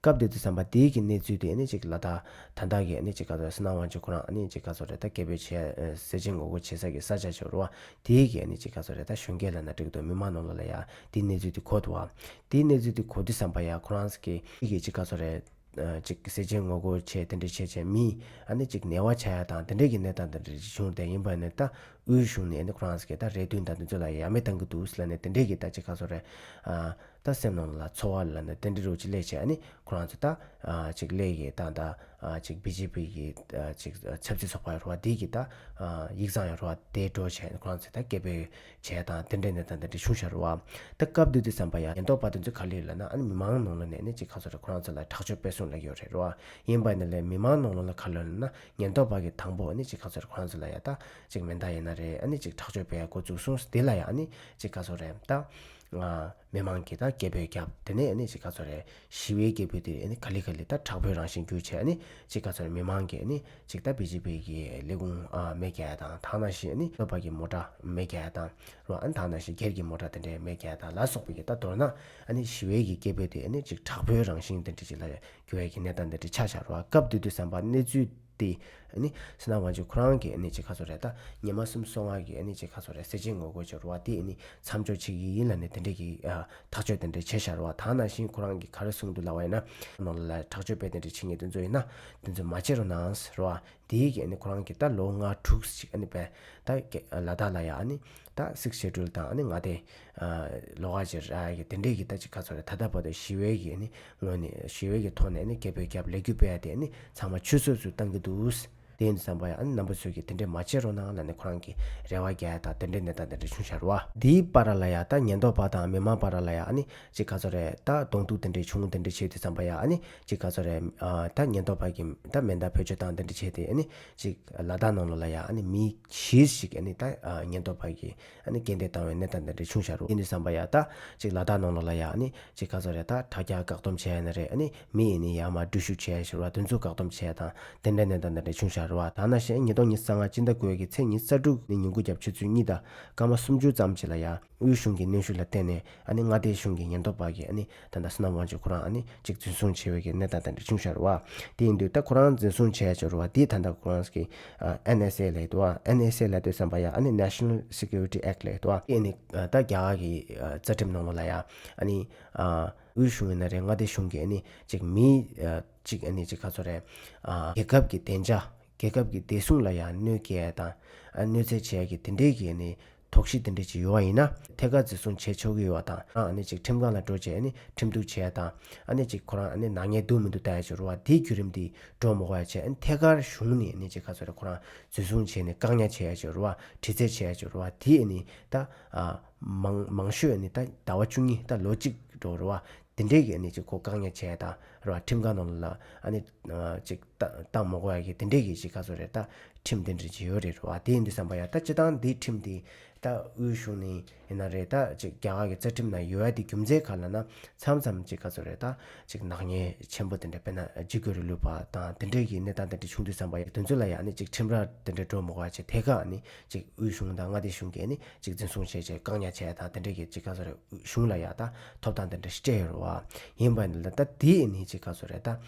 སྐབས་དེ་དུས་ཙམ་པ་དེའི་གི་གནས་ཚུལ་དེ་ཨ་ནི་ཅིག་ལ་དྭགས་ད་ལྟ་གི་ཨ་ནི་ཅིག་ག་ཚོད་བསོད་ནམས་དབང་ཕྱུག་ཁོ་རང་ཨ་ནི་ཅིག་ག་ཚོད་རེད། ད་སྐད་འབོད་བྱས་ཨ་ཟས་བཅད་ངོ་རྒོལ་བྱེད་ས་གི་ས་ཆ་ཅིག་ཡོད་རེད་བ། དེའི་གི་ཨ་ནི་ཅིག་ག་ཚོད་རེད། ད་གཞོན་སྐྱེས་ལབ་ན་འགྲིག་འདུག་མི་མང་ནང་ལོགས་ལ་ཡ་དེའི་གནས་ཚུལ་དེ་གོ་འདུག་བ། དེའི་གནས་ཚུལ་དེ་གོ་དུས་ཙམ་པ་ཡ་ཁོ་རང་གི་གི་ཅིག་ག་ཚོད་རེད། ཨ་ཅིག་ཟས་བཅད་ངོ་རྒོལ་བྱས་དེ་འདྲ་བྱས་བྱས་མི་ཨ་ནི་ཅིག་ནད་པ་ཆགས་ཡ་དང་དེ་འདྲའི་གི་གནས་སྟངས་དེ་འདྲ་ཅིག་བྱུང་བསྡད་ཡིན་པ་ནི་ད་དབུས་གཞུང་ནས་ཨ་ནི་ཁོ་རང་ཚོ་གི་ད་རེ་འདུན་དང་དེ་ཚོ་ལ་ཡ་མེད་བཏང་གི་འདུག་ཟེར་ལབ་ནས་དེ་འདྲའི་གི་ད་ཅིག་ག་ཚོད་རེད། ཨ་ད་སེམས་ནང་ལ་ཚོར་བ་ལབ་ནས་དེ་འདྲ་རུ་ཅིག་སླེབས་བྱས་ཨ་ནི་ཁོ་རང་ཚོ་ད་ཨ་ཅིག་གླེ་གི་ད་ད་ཨ་ཅིག་བི་ཇེ་པི་གི་ཨ་ཅིག་ཆབ་སྲིད་ཚོགས་པ་ཡོད་རེད་བ། དེ་གི་ད་ཨ་ཡིག་ཚང་ཡོད་རེད་བ། དེ་འགྲོ་བྱས་ཁོ་རང་ཚོས་ད་སྐད་འབོད་བྱས་དང་དེ་འདྲའི་གནས་སྟངས་དེ་འདྲ་བྱུང་ཤག་རེད་བ། ད་སྐབས་དེ་དུས་ཙམ་པ་ཡ་ཉེན་རྟོག་པ་དེ་ཚོ་ག་ལེར་ལབ་ན་ཨ་ནི་མི་མང་ནང་ལོགས་ནས་ཨ་ནི་ཅིག་ག་ཚོད་རེད། ཁོ་རང་ཚོ་ལ་དྲག་སྤྱོད་སྤེལ་གསུམ་ལབ་ཀྱི་ཡོད་རེད་རེད་བ། ཡིན་པ་ནི་ལས་མི་མང་ནང་ལོགས་ལ་ག་ལེར་ལབ་ན་ཉེན་རྟོག་པ་གིས་དང་པོ་ཨ་ནི་ཅིག་ག་ཚོད་རེད། ཁོ་རང་ཚོ་ལ་ཡ་ད་ཅིག་མེ་མདའ་ཡིན་ན་རེད། ཨ་ནི་ཅིག་དྲག་སྤྱོད་སྤེལ་ཡ་འགོ་བཙུགས་སོང་། དེ་ལ་ཡ་ཨ་ནི་ཅིག་ག་ཚོད་རེད། ད་ཨ་མི་མང་གིས་ད་སྐད་འབོད་བརྒྱབ། དེ་ནས་ཨ་ནི་ཅིག་ག་ཚོད་རེད། ཞི་བའི་སྐད་འབོད་དེ་ཨ་ནི་ག་ལེ་ག་ལེ་ད་དྲག་པོའི་རང་བཞིན་གྱུར་བྱས་ཨ་ནི་ཅིག་ག་ཚོད་རེད། མི་མང་གིས་ཨ་ནི་ཅིག་ད་བི་ཇེ་པི་གི་ལས་ཁུངས་ཨ་མེ་རྒྱག་ཡ་དང་། ད་ནང་བཞིན་ཨ་ནི་ཉེན་རྟོག་པ་གི་མོ་ཊ་མེ་རྒྱག་ཡ་དང་རོ། ཨ་ནི་ད་ནང་བཞིན་སྒེར་གྱི་མོ་ཊ་དེ་འདྲའི་མེ་རྒྱག་ཡ་དང་ལ་སོགས་པའི་གི་ད་མདོར་ན་ཨ་ནི་ཞི་བའི་གི་སྐད་འབོད་དེ་ཨ་ནི་ཅིག་དྲག་པོའི་རང་བཞིན་དེ་འདྲ་ཅིག་ལ་གྱུར་བའི་གི་གནས་སྟངས་དེ་འདྲ་ཆགས་བཞག་རོ། སྐབས་དེ་དུས་ཙམ་པ་གནས་ཚུལ་དེ་ཨ་ནི་བསོད་ནམས་དབང་ཕྱུག་ཁོ་རང་གིས་ཨ་ནི་ཅིག་ག་ཚོད་རེད། ད་ཉི་མ་སུམ་ཅུ་སོ་ལྔ་གི་ཨ་ནི་ཅིག་ག་ཚོད་རེད། ཟས་བཅད་ངོ་རྒོལ་བྱས་རོ་བ། དེ་ཨ་ནི་མཚམས་འཇོག་བྱེད་ཀྱི་ཡིན་ལབ་ནས་དེ་འདྲ་གི་ཨ་ཐག་གཅོད་དེ་འདྲ་བྱས་བཞག་རོ་བ། ད་ནང་བཞིན་ཁོ་རང་གིས་ག་རེ་གསུངས་འདུག་ལབ་པ་ཡིན་ན། ནང་ལ་དྲག་སྤྱོད་སྤེལ་དེ་འདྲ་བྱེད་མཁན་དེ་ཚོ་ཡིན་ན་དེ་ཚོ་མ་བྱེད་རོགས་གནང་ཟེར་རོ་བ། དེའི་གི་ཨ་ནི་ཁོ་རང་གིས་ད་ལོ་ལྔ་དྲུག་ཅིག་ཨ་ནི་བས་ད་ལ་དྭགས་ལ་ཡ་ཨ་ནི་ད་Sixth Schedule དང་ཨ་ནི་མངའ་སྡེ་ཨ་ལོགས་ཀ་ཅིག་རག་ཡ་གི་དེ་འདྲའི་གི་ད་ཅིག་ག་ཚོད་རེད། ད་ལྟ་བར་དུ་ཞི་བའི་གི་ཨ་ནི་ངོས་ནས་ཞི་བའི་གི་ཐོག་ནས་ཨ་ནི་སྐད་འབོད་བརྒྱབ་ལས་འགུལ་སྤེལ་ཡ་དེ་ཨ་ནི་ཚང་མ་ཆུད་ཟོས་སུ་བཏང་གི་འདུག་ དེ་ཡིན་དུས་ཙམ་པ་ཡ་ཨ་ནི་རྣམ་པ་ཚོས་ཀྱིས་དེ་འདྲས་མ་བྱེད་རོགས་གནང་ལབ་ནས་ཁོ་རང་གིས་རེ་བ་རྒྱག་ཡ་དང་དེ་འདྲས་གནས་སྟངས་དེ་འདྲས་བྱུང་བཞག་རེད་བ། དེའི་བར་ལ་ཡ་ད་ཉེན་རྟོག་པ་དང་མི་མང་བར་ལ་ཡ་ཨ་ནི་ཅིག་ག་ཚོད་རེད། ད་གདོང་ཐུག་དེ་འདྲས་བྱུང་། དེ་འདྲས་བྱེད་དུས་ཙམ་པ་ཡ་ཨ་ནི་ཅིག་ག་ཚོད་རེད། ཨ་ད་ཉེན་རྟོག་པ་གིས་ད་མེ་མདའ་བེད་སྤྱོད་བཏང་། དེ་འདྲས་བྱས་ཏེ་ཨ་ནི་ཅིག་ལ་དྭགས་ནང་ལོགས་ལ་ཡ་ཨ་ནི་མི་བཞི་ཞིག་ཨ་ནི་ད་ཨ་ཉེན་རྟོག་པ་གིས་ཨ་ནི་རྐྱེན་འདས་བཏང་བའི་གནས་སྟངས་དེ་འདྲ་བྱུང་བཞག་རེད། ཡིན་དུས་ཙམ་པ་ཡ་ད་ཅིག་ལ་དྭགས་ནང་ལོགས་ལ་ཡ་ཨ་ནི་ཅིག་ག་ཚོད་རེད། ད་དྲ་རྒྱ་བཀག་སྡོམ་བྱས་ཡ་ན་རེད། ཨ་ནི་མི་ཡིན་ནི་ཡར་མར་འགྲུལ་བཞུད་བྱས་ཡ་ཞིག་རེད་བ། དེ་ཚོ་བཀག་སྡོམ་བྱས་ཡ་དང་དེ་འདྲའི་གནས་སྟངས་དེ་འདྲ་བྱུང་བཞག་རེད་བ། ད་ནང་བཞིན་ཉིས་སྟོང་ཉི་ཤུ་རྩ་ལྔ་སྤྱི་ཟླ་དགུ་པའི་གི་ཚེས་ཉི་ཤུ་རྩ་དྲུག་ནས་ཉིན་གུང་རྒྱབ་ཆུ་ཚོད་གཉིས་དང་སྐར་མ་སུམ་ཅུ་ཙམ་ཅིག་ལ་ཡ་དབུས་གཞུང་གི་གནོན་ཤུགས་ལ་བརྟེན་ནས་ཨ་ནི་མངའ་སྡེ་གཞུང་གི་ཉེན་རྟོག་པ་གིས་ཨ་ནི་ད་ལྟ་སི་ནམ་དབང་ཕྱུག་ཁོ་རང་ཨ་ནི་ཅིག་འཛིན་བཟུང་བྱས་པའི་གི་གནས་སྟངས་དེ་འདྲ་བྱུང་བཞག་རེད་བ། དེ་ཡིན་དུས་ད་ཁོ་རང་འཛིན་བཟུང་བྱས་ཡ་ཅིག་རེད་བ། དེ་ད་ལྟ་ཁོ་རང་གི་ཨ་ཨེན་ཨེས་ཨེ་ལབ་ཡོད་དོ། ཨེན་ཨེས་ཨེ་ལབ་དུས་ཙམ་པ་ཡ་ཨ་ནི་National Security Act ལབ་ཡོད་དོ། དེ་ཨ་ནི་ད་རྒྱ་གར་གི་རྩ་ཁྲིམས་ནང་ལོགས་ལ་ཡ་ཨ་ནི་དབུས་གཞུང་ཡིན་ན་རེད། མངའ་སྡེ་གཞུང་གིས་ཨ་ནི་ཅིག་མི་ཅིག་ཨ་ནི་ཅིག་ག་ཚོད་རེད། རྒྱལ་ཁབ་ཀྱི་བདེ་འཇགས། རྒྱལ་ཁབ་ཀྱི་བདེ་སྲུང་ལ་ཡང་གནོད་སྐྱེལ་ཡ་དང་། ཨ་གནོད་འཚེ་བྱེད་ཡ་གི་དེ་འདྲས་ཀྱི་ཨ་ནི་དོགས་གཞི་དེ་འདྲས་ཅིག་ཡོད་པ་ཡིན་ན། ཐད་ཀར་འཛིན་བཟུང་བྱེད་ཆོག་གི་ཡོད་པ་དང་། ཨ་ནི་ཅིག་ཁྲིམས་ཁང་ལ་འགྲོ་བྱས་ཨ་ནི་ཁྲིམས་གཏུག་བྱེད་ཡ་དང་། ཨ་ནི་ཅིག་ཁོ་རང་ཨ་ནི་ནག་ཉེས་འདུག་མི་འདུག་ལྟ་ཡ་ཅིག་རེད་བ། དེའི་བརྒྱུད་རིམ་དེ་འགྲོ་མ་དགོས་ཡ་བྱས། ཨ་ནི་ཐད་ཀར་གཞུང་ནས་ཨ་ནི་ཅིག་ག་ཚོད་རེད། ཁོ་རང་འཛིན་བཟུང་བྱས་ནས་བཀག་ཉར་བྱེད་ཡ་ཅིག་རེད་བ། དྲི་རྩད་བྱེད་ཡ་ཅིག་རེད་བ། དེ་ཨ་ནི་ད་ཨ་མང་མང་ཤོས་ཨ་ནི་ད་ཟླ་བ་བཅུ་གཉིས། ད་ལོ་གཅིག་འགྲོ་རེད་བ། དེ་འདྲས་ཀྱི་ཨ་ནི་ཅིག་ཁོ་བཀག་ཉར་བྱས་དང་རེད་བ། ཁྲིམས་ཁང་ནང་ལ་ཨ་ནི་ཅིག་བཏང་བཏང་མ་དགོས་ཡ་གི་དེ་འདྲས་ཀྱི་ཅིག་ག་ཚོད་རེད། ད་ཁྲིམས་དེ་འདྲས་ཅིག་ཡོད་རེད་རེད་བ། དེ་ཡིན་དུས་ཙམ་པ་ཡ་ད་སྤྱིར་བཏང་འདིའི་ཁྲིམས་དེ་ད་དབུས་གཞུང་ནས་ཡིན་ན་རེད། ད་ཅིག་རྒྱ་གར་གྱི་རྩ་ཁྲིམས་ནང་ཡོད་ཡ་དེ་རྒྱུ་མཚན་ག་རེ་ལབ་ན། མཚམས་མཚམས་ཅིག་ག་ཚོད་རེད། ད་ཅིག་ནག་ཉེས་ཆེན་པོ་དེ་འདྲས། དཔེར་ན་འཇིགས་སྐུལ་རིང་ལུགས་པ་དང་དེ་འདྲས་ཀྱི་གནས་སྟངས་དེ་འདྲས་བྱུང་དུས་ཙམ་པ་ཡ་དེ་ཚོ་ལ་ཡ་ཨ་ནི་ཅིག་ཁྲིམས་ར་དེ་འདྲས་འགྲོ་མ་དགོས་ཡ་བྱས། ཐད་ཀར་ཨ་ནི་ཅིག་དབུས་གཞུང་དང་མངའ་སྡེ་གཞུང་གིས་ཨ་ནི་ཅིག་འཛིན་བཟུང་བྱས་བྱས་བཀག་ཉར་བྱས་དང་དེ་འདྲས་ཀྱི་ཅིག་ག་ཚོད་རེད། གཞུང་ལ་ཡ་ད་ཐོབ་ཐང་དེ་འདྲ་ཞིག་སྤྲད་ཡོད་རེད་བ། ཡིན་པ་ཡིན་ན་ད་དེ་ནི་ཅིག་ག་ཚོད་རེད། ད་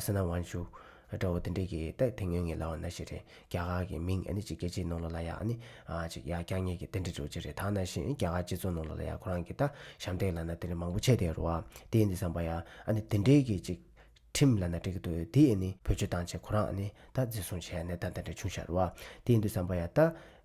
སི་ནམ་དབང་ཕྱུག་འདྲ་བོ་དེ་འདྲས་ཀྱི་ད་དེ་སྔོན་ངས་ལབ་པ་ནང་བཞིན་རེད། རྒྱ་གར་གྱི་མིང་ཨ་ནི་ཅིག་རྒྱལ་སྤྱིའི་ནང་ལོགས་ལ་ཡ་ཨ་ནི་ཨ་ཅིག་ཡ་བཀག་ཉར་གྱི་དེ་འདྲས་འགྲོ་གི་རེད། ད་ནང་བཞིན་རྒྱ་གར་སྤྱི་ཚོགས་ནང་ལོགས་ལ་ཡ་ཁོ་རང་གི་ད་ཞབས་འདེགས་ལབ་ན་དེ་འདྲས་མང་པོ་བྱས་བསྡད་ཡོད་རེད་བ། དེ་ཡིན་དུས་ཙམ་པ་ཡ་ཨ་ནི་དེ་འདྲས་ཀྱི་ཅིག་ཁྲིམས་ལབ་ན་འགྲིག་གི་འདུག་དེ་ཨ་ནི་བེད་སྤྱོད་བཏང་བྱས་ཁོ་རང་ཨ་ནི་ད་འཛིན་བཟུང་བྱས་ནས་ད་དེ་འདྲ་བྱུང་བཞག་རེད་བ། དེ་ཡིན་དུས་ཙམ་པ་ཡ་ད་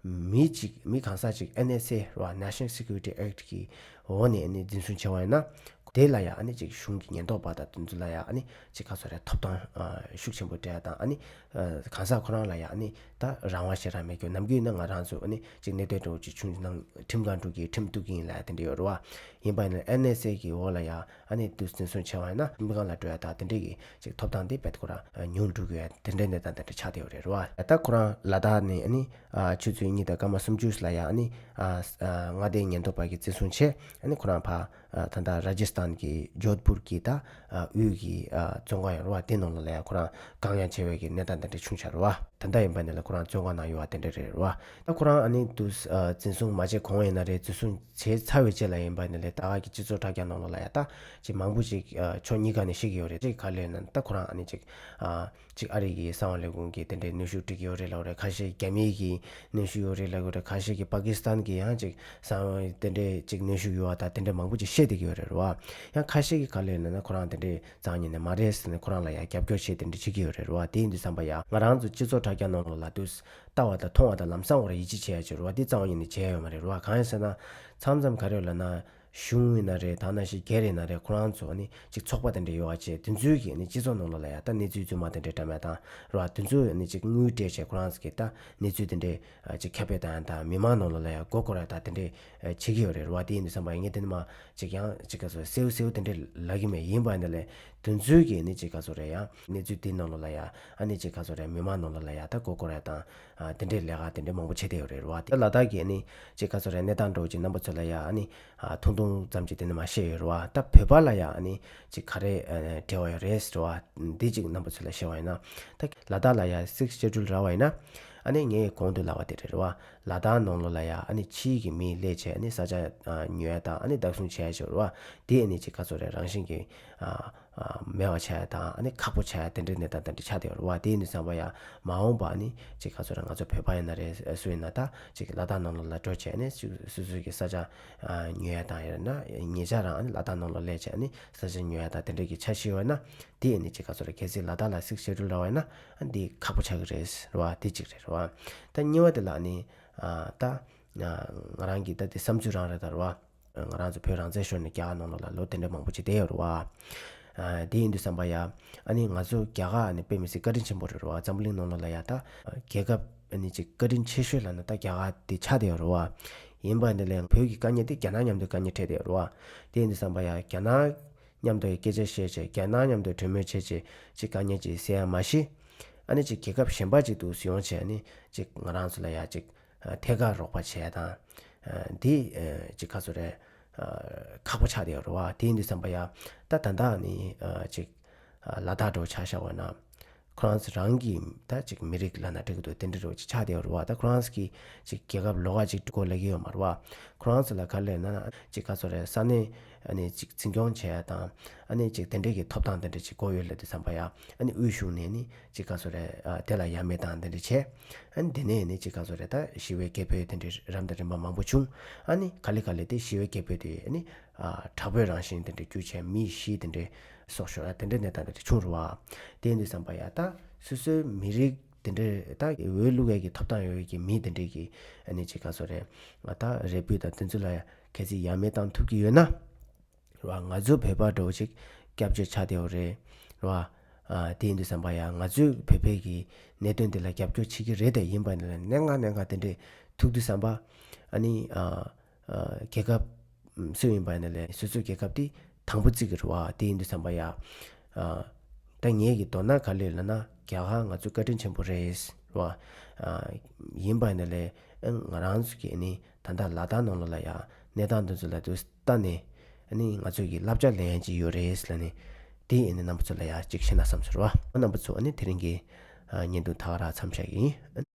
མི་གཅིག་མི་གང་ཟག་གཅིག་ཨེན་ཨེས་ཨེ་རེད་བ། National Security Act གི་འོག་ནས་ཨ་ནི་འཛིན་བཟུང་བྱས་པ་ཡིན་ན། དེ་ལ་ཡ་ཨ་ནི་ཅིག་གཞུང་གི་ཉེན་རྟོག་པ་དང་དེ་ཚོ་ལ་ཡ་ཨ་ནི་ཅིག་ག་ཚོད་རེད། ཐོབ་ཐང་ཨ་ཤུགས་ཆེན་པོ་སྤྲད་ཡ་དང་། ཨ་ནི་ཨ་གང་ཟག་ཁོ་རང་ལ་ཡ་ཨ་ནི་ད་རང་དབང་ཞེ་དྲག་མེད་རྒྱུ། ནམ་རྒྱུན་ཡིན་ན་ང་རང་ཚོ་ཨ་ནི་ཅིག་གནད་དོན་འདྲ་བོ་ཅིག་བྱུང་ན་ཁྲིམས་ཁང་འགྲོ་གི་ཡོད། ཁྲིམས་གཏུག་གི་ཡིན་ལབ་ཡ་དེ་འདྲ་ཡོད་རེད་བ། ཡིན་པ་ཡིན་ན་ཨེན་ཨེས་ཨེ་གི་འོག་ལ་ཡ་ཨ་ནི་དུ་འཛིན་བཟུང་བྱས་པ་ཡིན་ན་ཁྲིམས་ཁང་ལ་འགྲོ་ཡ་དང་དེ་འདྲས་ཀྱི་ཅིག་ཐོབ་ཐང་དེ་རྦད་ཁོ་རང་ཉུང་འགྲོ་གི་ཡོད། དེ་འདྲའི་གནས་སྟངས་དེ་འདྲ་ཆགས་བསྡད་ཡོད་རེད་བ། ད་ཁོ་རང་ལ་དྭགས་ནས་ཨ་ནི་ཨ་ཆུ་ཚོད་གཉིས་དང་སྐར་མ་སུམ་ཅུ་ལ་ཡ་ཨ་ནི་ཨ་ཨ་མངའ་སྡེའི་ཉེན་རྟོག་པ་གིས་འཛིན་བཟུང་བྱས། ཨ་ནི་ཁོ་རང་ཕར་ཨ་ད་ལྟ་ར་ཇི་སི་ཐན་གྱི་ཇོད་པུར་གྱི་ད་ཨ་དབུས་ཀྱི་ཨ་བཙོན་ཁང་ཡོད་རེད་བ། དེ་ནང་ལོགས་ལ་ཡ་ཁོ་རང་བཀག་ཉར་བྱས་པའི་གི་གནས་སྟངས་དེ་འདྲ་བྱུང་བཞག་རེད་བ། ད་ལྟ་ཡིན་པ་ནི་ལ་ཁོ་རང་བཙོན་ཁང་ནང་ཡོད་པ་དེ་འདྲ་རེད་རེད་བ། ད་ཁོ་རང་ཨ་ནི་དུ་ཨ་འཛིན་བཟུང་མ་བྱས་གོང་ཡིན་ན་རེད། འཛིན་བཟུང་བྱས་ཚར་བའི་རྗེས་ལ་ཡིན་པ་ནི་ལས་ད་ག་གི་སྤྱི་ཚོགས་དྲ་རྒྱ་ནང་ལོགས་ལ་ཡ་ད་ཅིག་མང་པོ་ཅིག་ཨ་ཕྱོགས་གཉིས་ཀ་ནས་བཤད་ཀྱི་ཡོད་རེད། ཅིག་ག་རེ་ལབ་ན་ད་ཁོ་རང་ཨ་ནི་ཅིག་ཨ་ཅིག་ཨ་རི་གི་གསང་བ་ལས་ཁུངས་ཀྱིས་དེ་འདྲའི་གནོན་ཤུགས་སྤྲད་ཀྱི་ཡོད་རེད་ལབ་རེད། ཁ་ཤས་རྒྱ་མི་གི་གནོན་ཤུགས་ཡོད་རེད་ལབ་ཀྱི་ཡོད་རེད། ཁ་ཤས་ཀྱིས་པ་ཀི་སི་ཐན་གྱི་ཡང་ཅིག་གསང་བ་དེ་འདྲའི་ཅིག་གནོན་ཤུགས་ཡོད་པ་དང་དེ་འདྲ་མང་པོ་ཅིག་བཤད་བསྡད་ཀྱི་ཡོད་རེད་རེད་བ། ཡང་ཁ་ཤས་ཀྱིས་ག་རེ་ལབ་ན་ཁོ་རང་དེ་འདྲའི་རྩ་བ་ཉིད་ནས་མ་རེད་ཟེར་ནས་ཁོ་རང་ལ་ཡང་རྒྱབ་སྐྱོར་བྱེད་དེ་འདྲ་བྱེད་ཀྱི་ཡོད་རེད་རེད་བ། དེ་ཡིན་དུས་ཙམ་པ་ཡ་ང་རང་ཚོ་སྤྱི་ཚོགས་དྲ་རྒྱ་ནང་ལོགས་ལ་དུས་ལྟ་བ་དང་མཐོང་བ་དང་ལམ་སང་བར་ཡིད་ཆེས་བྱེད་ཡ་ཅིག་རེད་བ། དེ་རྩ་བ་ཉིད་ནས་བྱས་ཡོད་མ་རེད་རེད་བ། གང་ཡིན་ཟེར་ན་མཚམས་མཚམས་ག་རེ་ཡོད་ལབ་ན་གཞུང་ཡིན་ན་རེད། ད་ནང་བཞིན་སྒེར་ཡིན་ན་རེད། ཁོ་རང་ཚོ་ནི་ཅིག་ཚོགས་པ་དེ་འདྲ་ཡོད་པ་བྱས། དེ་ཚོའི་གི་ནི་སྤྱི་ཚོགས་ནང་ལོགས་ལ་ཡ་ད་གནས་ཚུལ་རྫུན་མ་དེ་འདྲ་བཀྲམ་ཡ་དང་རེད་བ། དེ་ཚོ་ནི་ཅིག་དངུལ་སྤྲད་བྱས་ཁོ་རང་ཚོ་གི་ད་གནས་ཚུལ་དེ་འདྲ་ཅིག་ཁྱབ་སྤེལ་བཏང་ཡ་དང་མི་མང་ནང་ལོགས་ལ་ཡ་མགོ་སྐོར་ཡ་དང་དེ་འདྲ་བྱེད་ཀྱི་ཡོད་རེད་རེད་བ། དེ་ཡིན་དུས་ཙམ་པ་ངས་དེ་ནི་མ་ཅིག་ཡང་ཅིག་ག་ཚོད་སེའུ་སེའུ་དེ་འདྲ་ལབ་ཀྱི་མེད། ཡིན་པ་ཡིན་ན་ལས་དེ་ཚོའི་གི་ནི་ཅིག་ག་ཚོད་རེད། ཡང་གནས་ཚུལ་དེ་ནང་ལོགས་ལ་ཡ་ཨ་ནི་ཅིག་ག་ཚོད་རེད། མི་མང་ནང་ལོགས་ལ་ཡ་ད་མགོ་སྐོར་ཡ་དང་། ཨ་དེ་འདྲའི་ལས་ཀ་དེ་འདྲ་མང་པོ་བྱེད་བསྡད་ཡོད་རེད་རེད་བ། དེ་ལ་དྭགས་ཀྱི་ཨ་ནི་ཅིག་ག་ཚོད་རེད། གནས་སྟངས་འདྲ་བོ་ཅིག་རྣམ་པ་ཚོ་ལ་ཡ་ཨ་ནི་ཨ་ཐུང་ཐུང་ཙམ་ཅིག་དེ་ནས་མར་བཤད་ཡོད་རེད་བ། ད་བོད་པ་ལ་ཡ་ཨ་ནི་ཅིག་ག་རེ་ཨ་འབྲེལ་བ་ཡོད་རེད་ཟེར་བ་འདི་ཅིག་རྣམ་པ་ཚོ་ལ་བཤད་པ་ཡིན་ན། ད་ལ་དྭགས་ལ་ཡ་Sixth Schedule རག་པ་ཡིན་ན་ཨ་ནི་ངས་གོང་དུ་ལབ་པ་དེ་རེད་རེད་བ། ལ་དྭགས་ནང་ལོགས་ལ་ཡ་ཨ་ནི་ཕྱིའི་གི་མི་སླེབས་བྱས་ཨ་ནི་ས་ཆ་ཨ་ཉོ་ཡ་དང་ཨ་ནི་བདག་བཟུང་བྱས་ཡ་ཅིག་རེད་བ། དེ་ཨ་ནི་ཅིག་ག་ཚོད་རེད། རང་བཞིན་གྱི་ཨ། ཨ་མེད་པ་ཆགས་ཡ་དང་ཨ་ནི་ཁག་པོ་ཆགས་ཡ་དེ་འདྲའི་གནས་སྟངས་དེ་འདྲ་ཆགས་བསྡད་ཡོད་རེད་བ། དེ་ཡིན་དུས་ཙམ་པ་ཡ་མ་འོངས་པ་ཨ་ནི་ཅིག་ག་ཚོད་རེད། ང་ཚོ་བོད་པ་ཡིན་ན་རེད། སུ་ཡིན་ན་ད་ཅིག་ལ་དྭགས་ནང་ལོགས་ལ་འགྲོ་བྱས་ཨ་ནི་སུ་སུ་སུ་གི་ས་ཆ་ཨ་ཉོ་ཡ་དང་ཡང་ན་ཉེ་ཆར་རང་ཨ་ནི་ལ་དྭགས་ནང་ལོགས་སླེབས་བྱས་ཨ་ནི་ས་ཆ་ཉོ་ཡ་དང་དེ་འདྲའི་གི་འཆར་གཞི་ཡོད་ན། དེ་ཨ་ནི་ཅིག་ག་ཚོད་རེད། གལ་སྲིད་ལ་དྭགས་ལ་Sixth Schedule རག་པ་ཡིན་ན་ཨ་འདི་ཁག་པོ་ཆགས་ཀྱི་རེད་རེད་བ། དེ་གཅིག་རེད་རེད་བ། ད་གཉིས་པ་དེ་ལ་ཨ་ནི་ཨ་ད་ང་རང་གི་ད་དེ་བསམ་ཚུལ་རང་རེད་ད་རེད་བ། ང་རང་ཚོ་བོད་རང་བཙན་ཤོར་ནས་རྒྱ་གར་ནང་ལོགས་ལ་ལོ་དེ་འདྲ་མང་པོ་ཅིག་བསྡད་ཡོད་རེད་བ། ཨ་དེ་ཡིན་དུས་ཙམ་པ་ཡ། ཨ་ནི་ང་ཚོ་རྒྱ་གར་ནི་དཔེ་མི་སྲིད་བཀའ་དྲིན་ཆེན་པོ་རེད་རོ། འཛམ་བུ་གླིང་ནང་ལོགས་ལ་ཡ་ད་རྒྱལ་ཁབ་ཨ་ནི་ཅིག་བཀའ་དྲིན་ཆེ་ཤོས་ལབ་ན་ད་རྒྱ་གར་དེ་ཆགས་བསྡད་ཡོད་རོ། ཡིན་པ་འདི་ལས་བོད་ཀྱི་དཀའ་ངལ་དེ་རྒྱ་ནག་མཉམ་དུ་དཀའ་ངལ་འཕྲད་བསྡད་ཡོད་རོ། དེ་ཡིན་དུས་ཙམ་པ་ཡ་རྒྱ་ནག་མཉམ་དུ་སྐད་ཆ་བཤད་བྱས། རྒྱ་ནག་མཉམ་དུ་གྲོས་མོལ་བྱས་བྱས་ཅིག་དཀའ་ངལ་ཅིག་སེལ་ཡ་མ་གཞི། ཨ་ནི་ཅིག་རྒྱལ་ཁབ་གཞན་པ་ཅིག་ཏུ་ཡོང་བྱས་ནི་ཅིག་ང་རང་ཚོ་ལ་ཡ་ཅིག་ཨ་ཐད་ཀར་རོགས་པ་བྱས་དང་། ཨ་འདི་ཨ་ཅིག་ག་ཚོད་རེད། ཨ་ཁག་པོ་ཆགས་བསྡད་ཡོད་རེད་བ། དེ་ཡིན་དུས་ཙམ་པ་ཡ་ད་ད་ལྟ་ནི་ཨ་ཅིག་ཨ་ལ་དྭགས་འདྲ་བོ་ཆ་བཞག་པ་ན། ཁོ་རང་ཚོ་རང་གི་ད་ཅིག་མི་རིགས་ལབ་ན་འགྲིག་གི་འདུག། དེ་འདྲ་འདྲ་བོ་ཅིག་ཆགས་བསྡད་ཡོད་རེད་བ། ད་ཁོ་རང་ཚོ་གི་ཅིག་རྒྱལ་ཁབ་ལོགས་ཀ་ཅིག་འགྲོ་དགོས་ལབ་ཀྱི་ཡོད་མ་རེད་བ། ཁོ་རང་ཚོ་ལ་ག་རེ་ལབ་ན་ཅིག་ག་ཚོད་རེད། ས་གནས་ཨ་ནི་ཅིག་འཛིན་སྐྱོང་བྱེད་ཡ་དང་། ཨ་ནི་ཅིག་དེ་འདྲ་གི་ཐོབ་ཐང་དེ་འདྲ་ཅིག་དགོས་ཡོད་ལབ་དུས་ཙམ་པ་ཡ། ཨ་ནི་དབུས་གཞུང་ནས་ནི་ཅིག་ག་ཚོད་རེད། ཨ་དེ་ལ་ཡ་མེད་དང་དེ་འདྲ་བྱས། ཨ་ནི་དེ་ནས་ནི་ཅིག་ག་ཚོད་རེད། ད་ཞི་བའི་སྐད་འབོད་དེ་འདྲ་རབ་དང་རིམ་པ་མང་པོ་བྱུང་། ཨ་ནི་ག་ལེ་ག་ལེ་དེ་ཞི་བའི་སྐད་འབོད་དེ་ཨ་ནི་ཨ་དྲག་པོའི་རང་བཞིན་དེ་འདྲ་གྱུར་བྱས། མི་བཞི་དེ་འདྲ་སྲོག་ཤོར་ཡ་དེ་འདྲ་གནས་སྟངས་དེ་འདྲ་བྱུང་རེད་བ། དེ་ཡིན་དུས་ཙམ་པ་ཡ་ད་སོ་སོའི་མི་རིགས་དེ་འདྲ་ད་འོས་བླུག་ཡ་གི་ཐོབ་ཐང་ཡོད་ཡ་གི་མི་དེ་འདྲ་གི་ཨ་ནི་ཅིག་ག་ཚོད་རེད། ང་ད་རེ་འབོད་དང་དེ་ཚོ་ལ་ཡ་གལ་སྲིད་ཡ་མེད་བཏང་ཐུབ་ཀྱི་ཡོད་ན། རེད་བ། ང་ཚོ་བོད་པ་འདྲ་བོ་ཅིག་སྐྱབས་བཅོལ་ཆགས་བསྡད་ཡོད་རེད། རེད་བ། ཨ་དེ་ཡིན་དུས་ཙམ་པ་ཡ་ང་ཚོས་བོད་པའི་གི་གནད་དོན་འདི་ལ་རྒྱབ་སྐྱོར་བྱེད་ཀྱི་རེད། དེ་ཡིན་པ་ཡིན་ན་ལས་གནད་འགག་གནད་འགག་དེ་འདྲས་ཐུག་དུས་ཙམ་པ། ཨ་ནི་ཨ་ཨ་རྒྱལ་ཁབ་སུ་ཡིན་པ་ཡིན་ན་ལས་སོ་སོའི་རྒྱལ་ཁབ་དེ་དང་པོ་བརྩི་གི་རེད་བ། དེ་ཡིན་དུས་ཙམ་པ་ཡ། ཨ་ད་ངེད་ཀྱི་དོ་སྣང་ག་ལེར་ལབ་ན་རྒྱ་གར་ང་ཚོ་བཀའ་དྲིན་ཆེན་པོ་རེད། རེད་བ། ཨ་ཡིན་པ་ཡིན་ན་ལས་ཨ་ང་རང་ཚོ་གི་ཨ་ནི་ད་ལྟ་ལ་དྭགས་ནང་ལོགས་ལ་ཡ་གནས་སྟངས་འདི་ཚོ་ལ་དུ་ལྟ་ནས། ཨ་ནི་ང་ཚོ་གི་བསླབ་བྱ་ལེན་ཡ་ཅིག་ཡོད་རེད་ལབ་ནས། དེ་ཨ་ནི་རྣམ་པ་ཚོ་ལ་ཡ་ཅིག་བཤད་ན་བསམ་སོང་ར་བ། རྣམ་པ་ཚོ་ཨ་ནི་དེ་རིང་གི་ཨ་བརྙན་ཐུང་ད་ག་རང་མཚམས་བཞག་གི་ཡིན།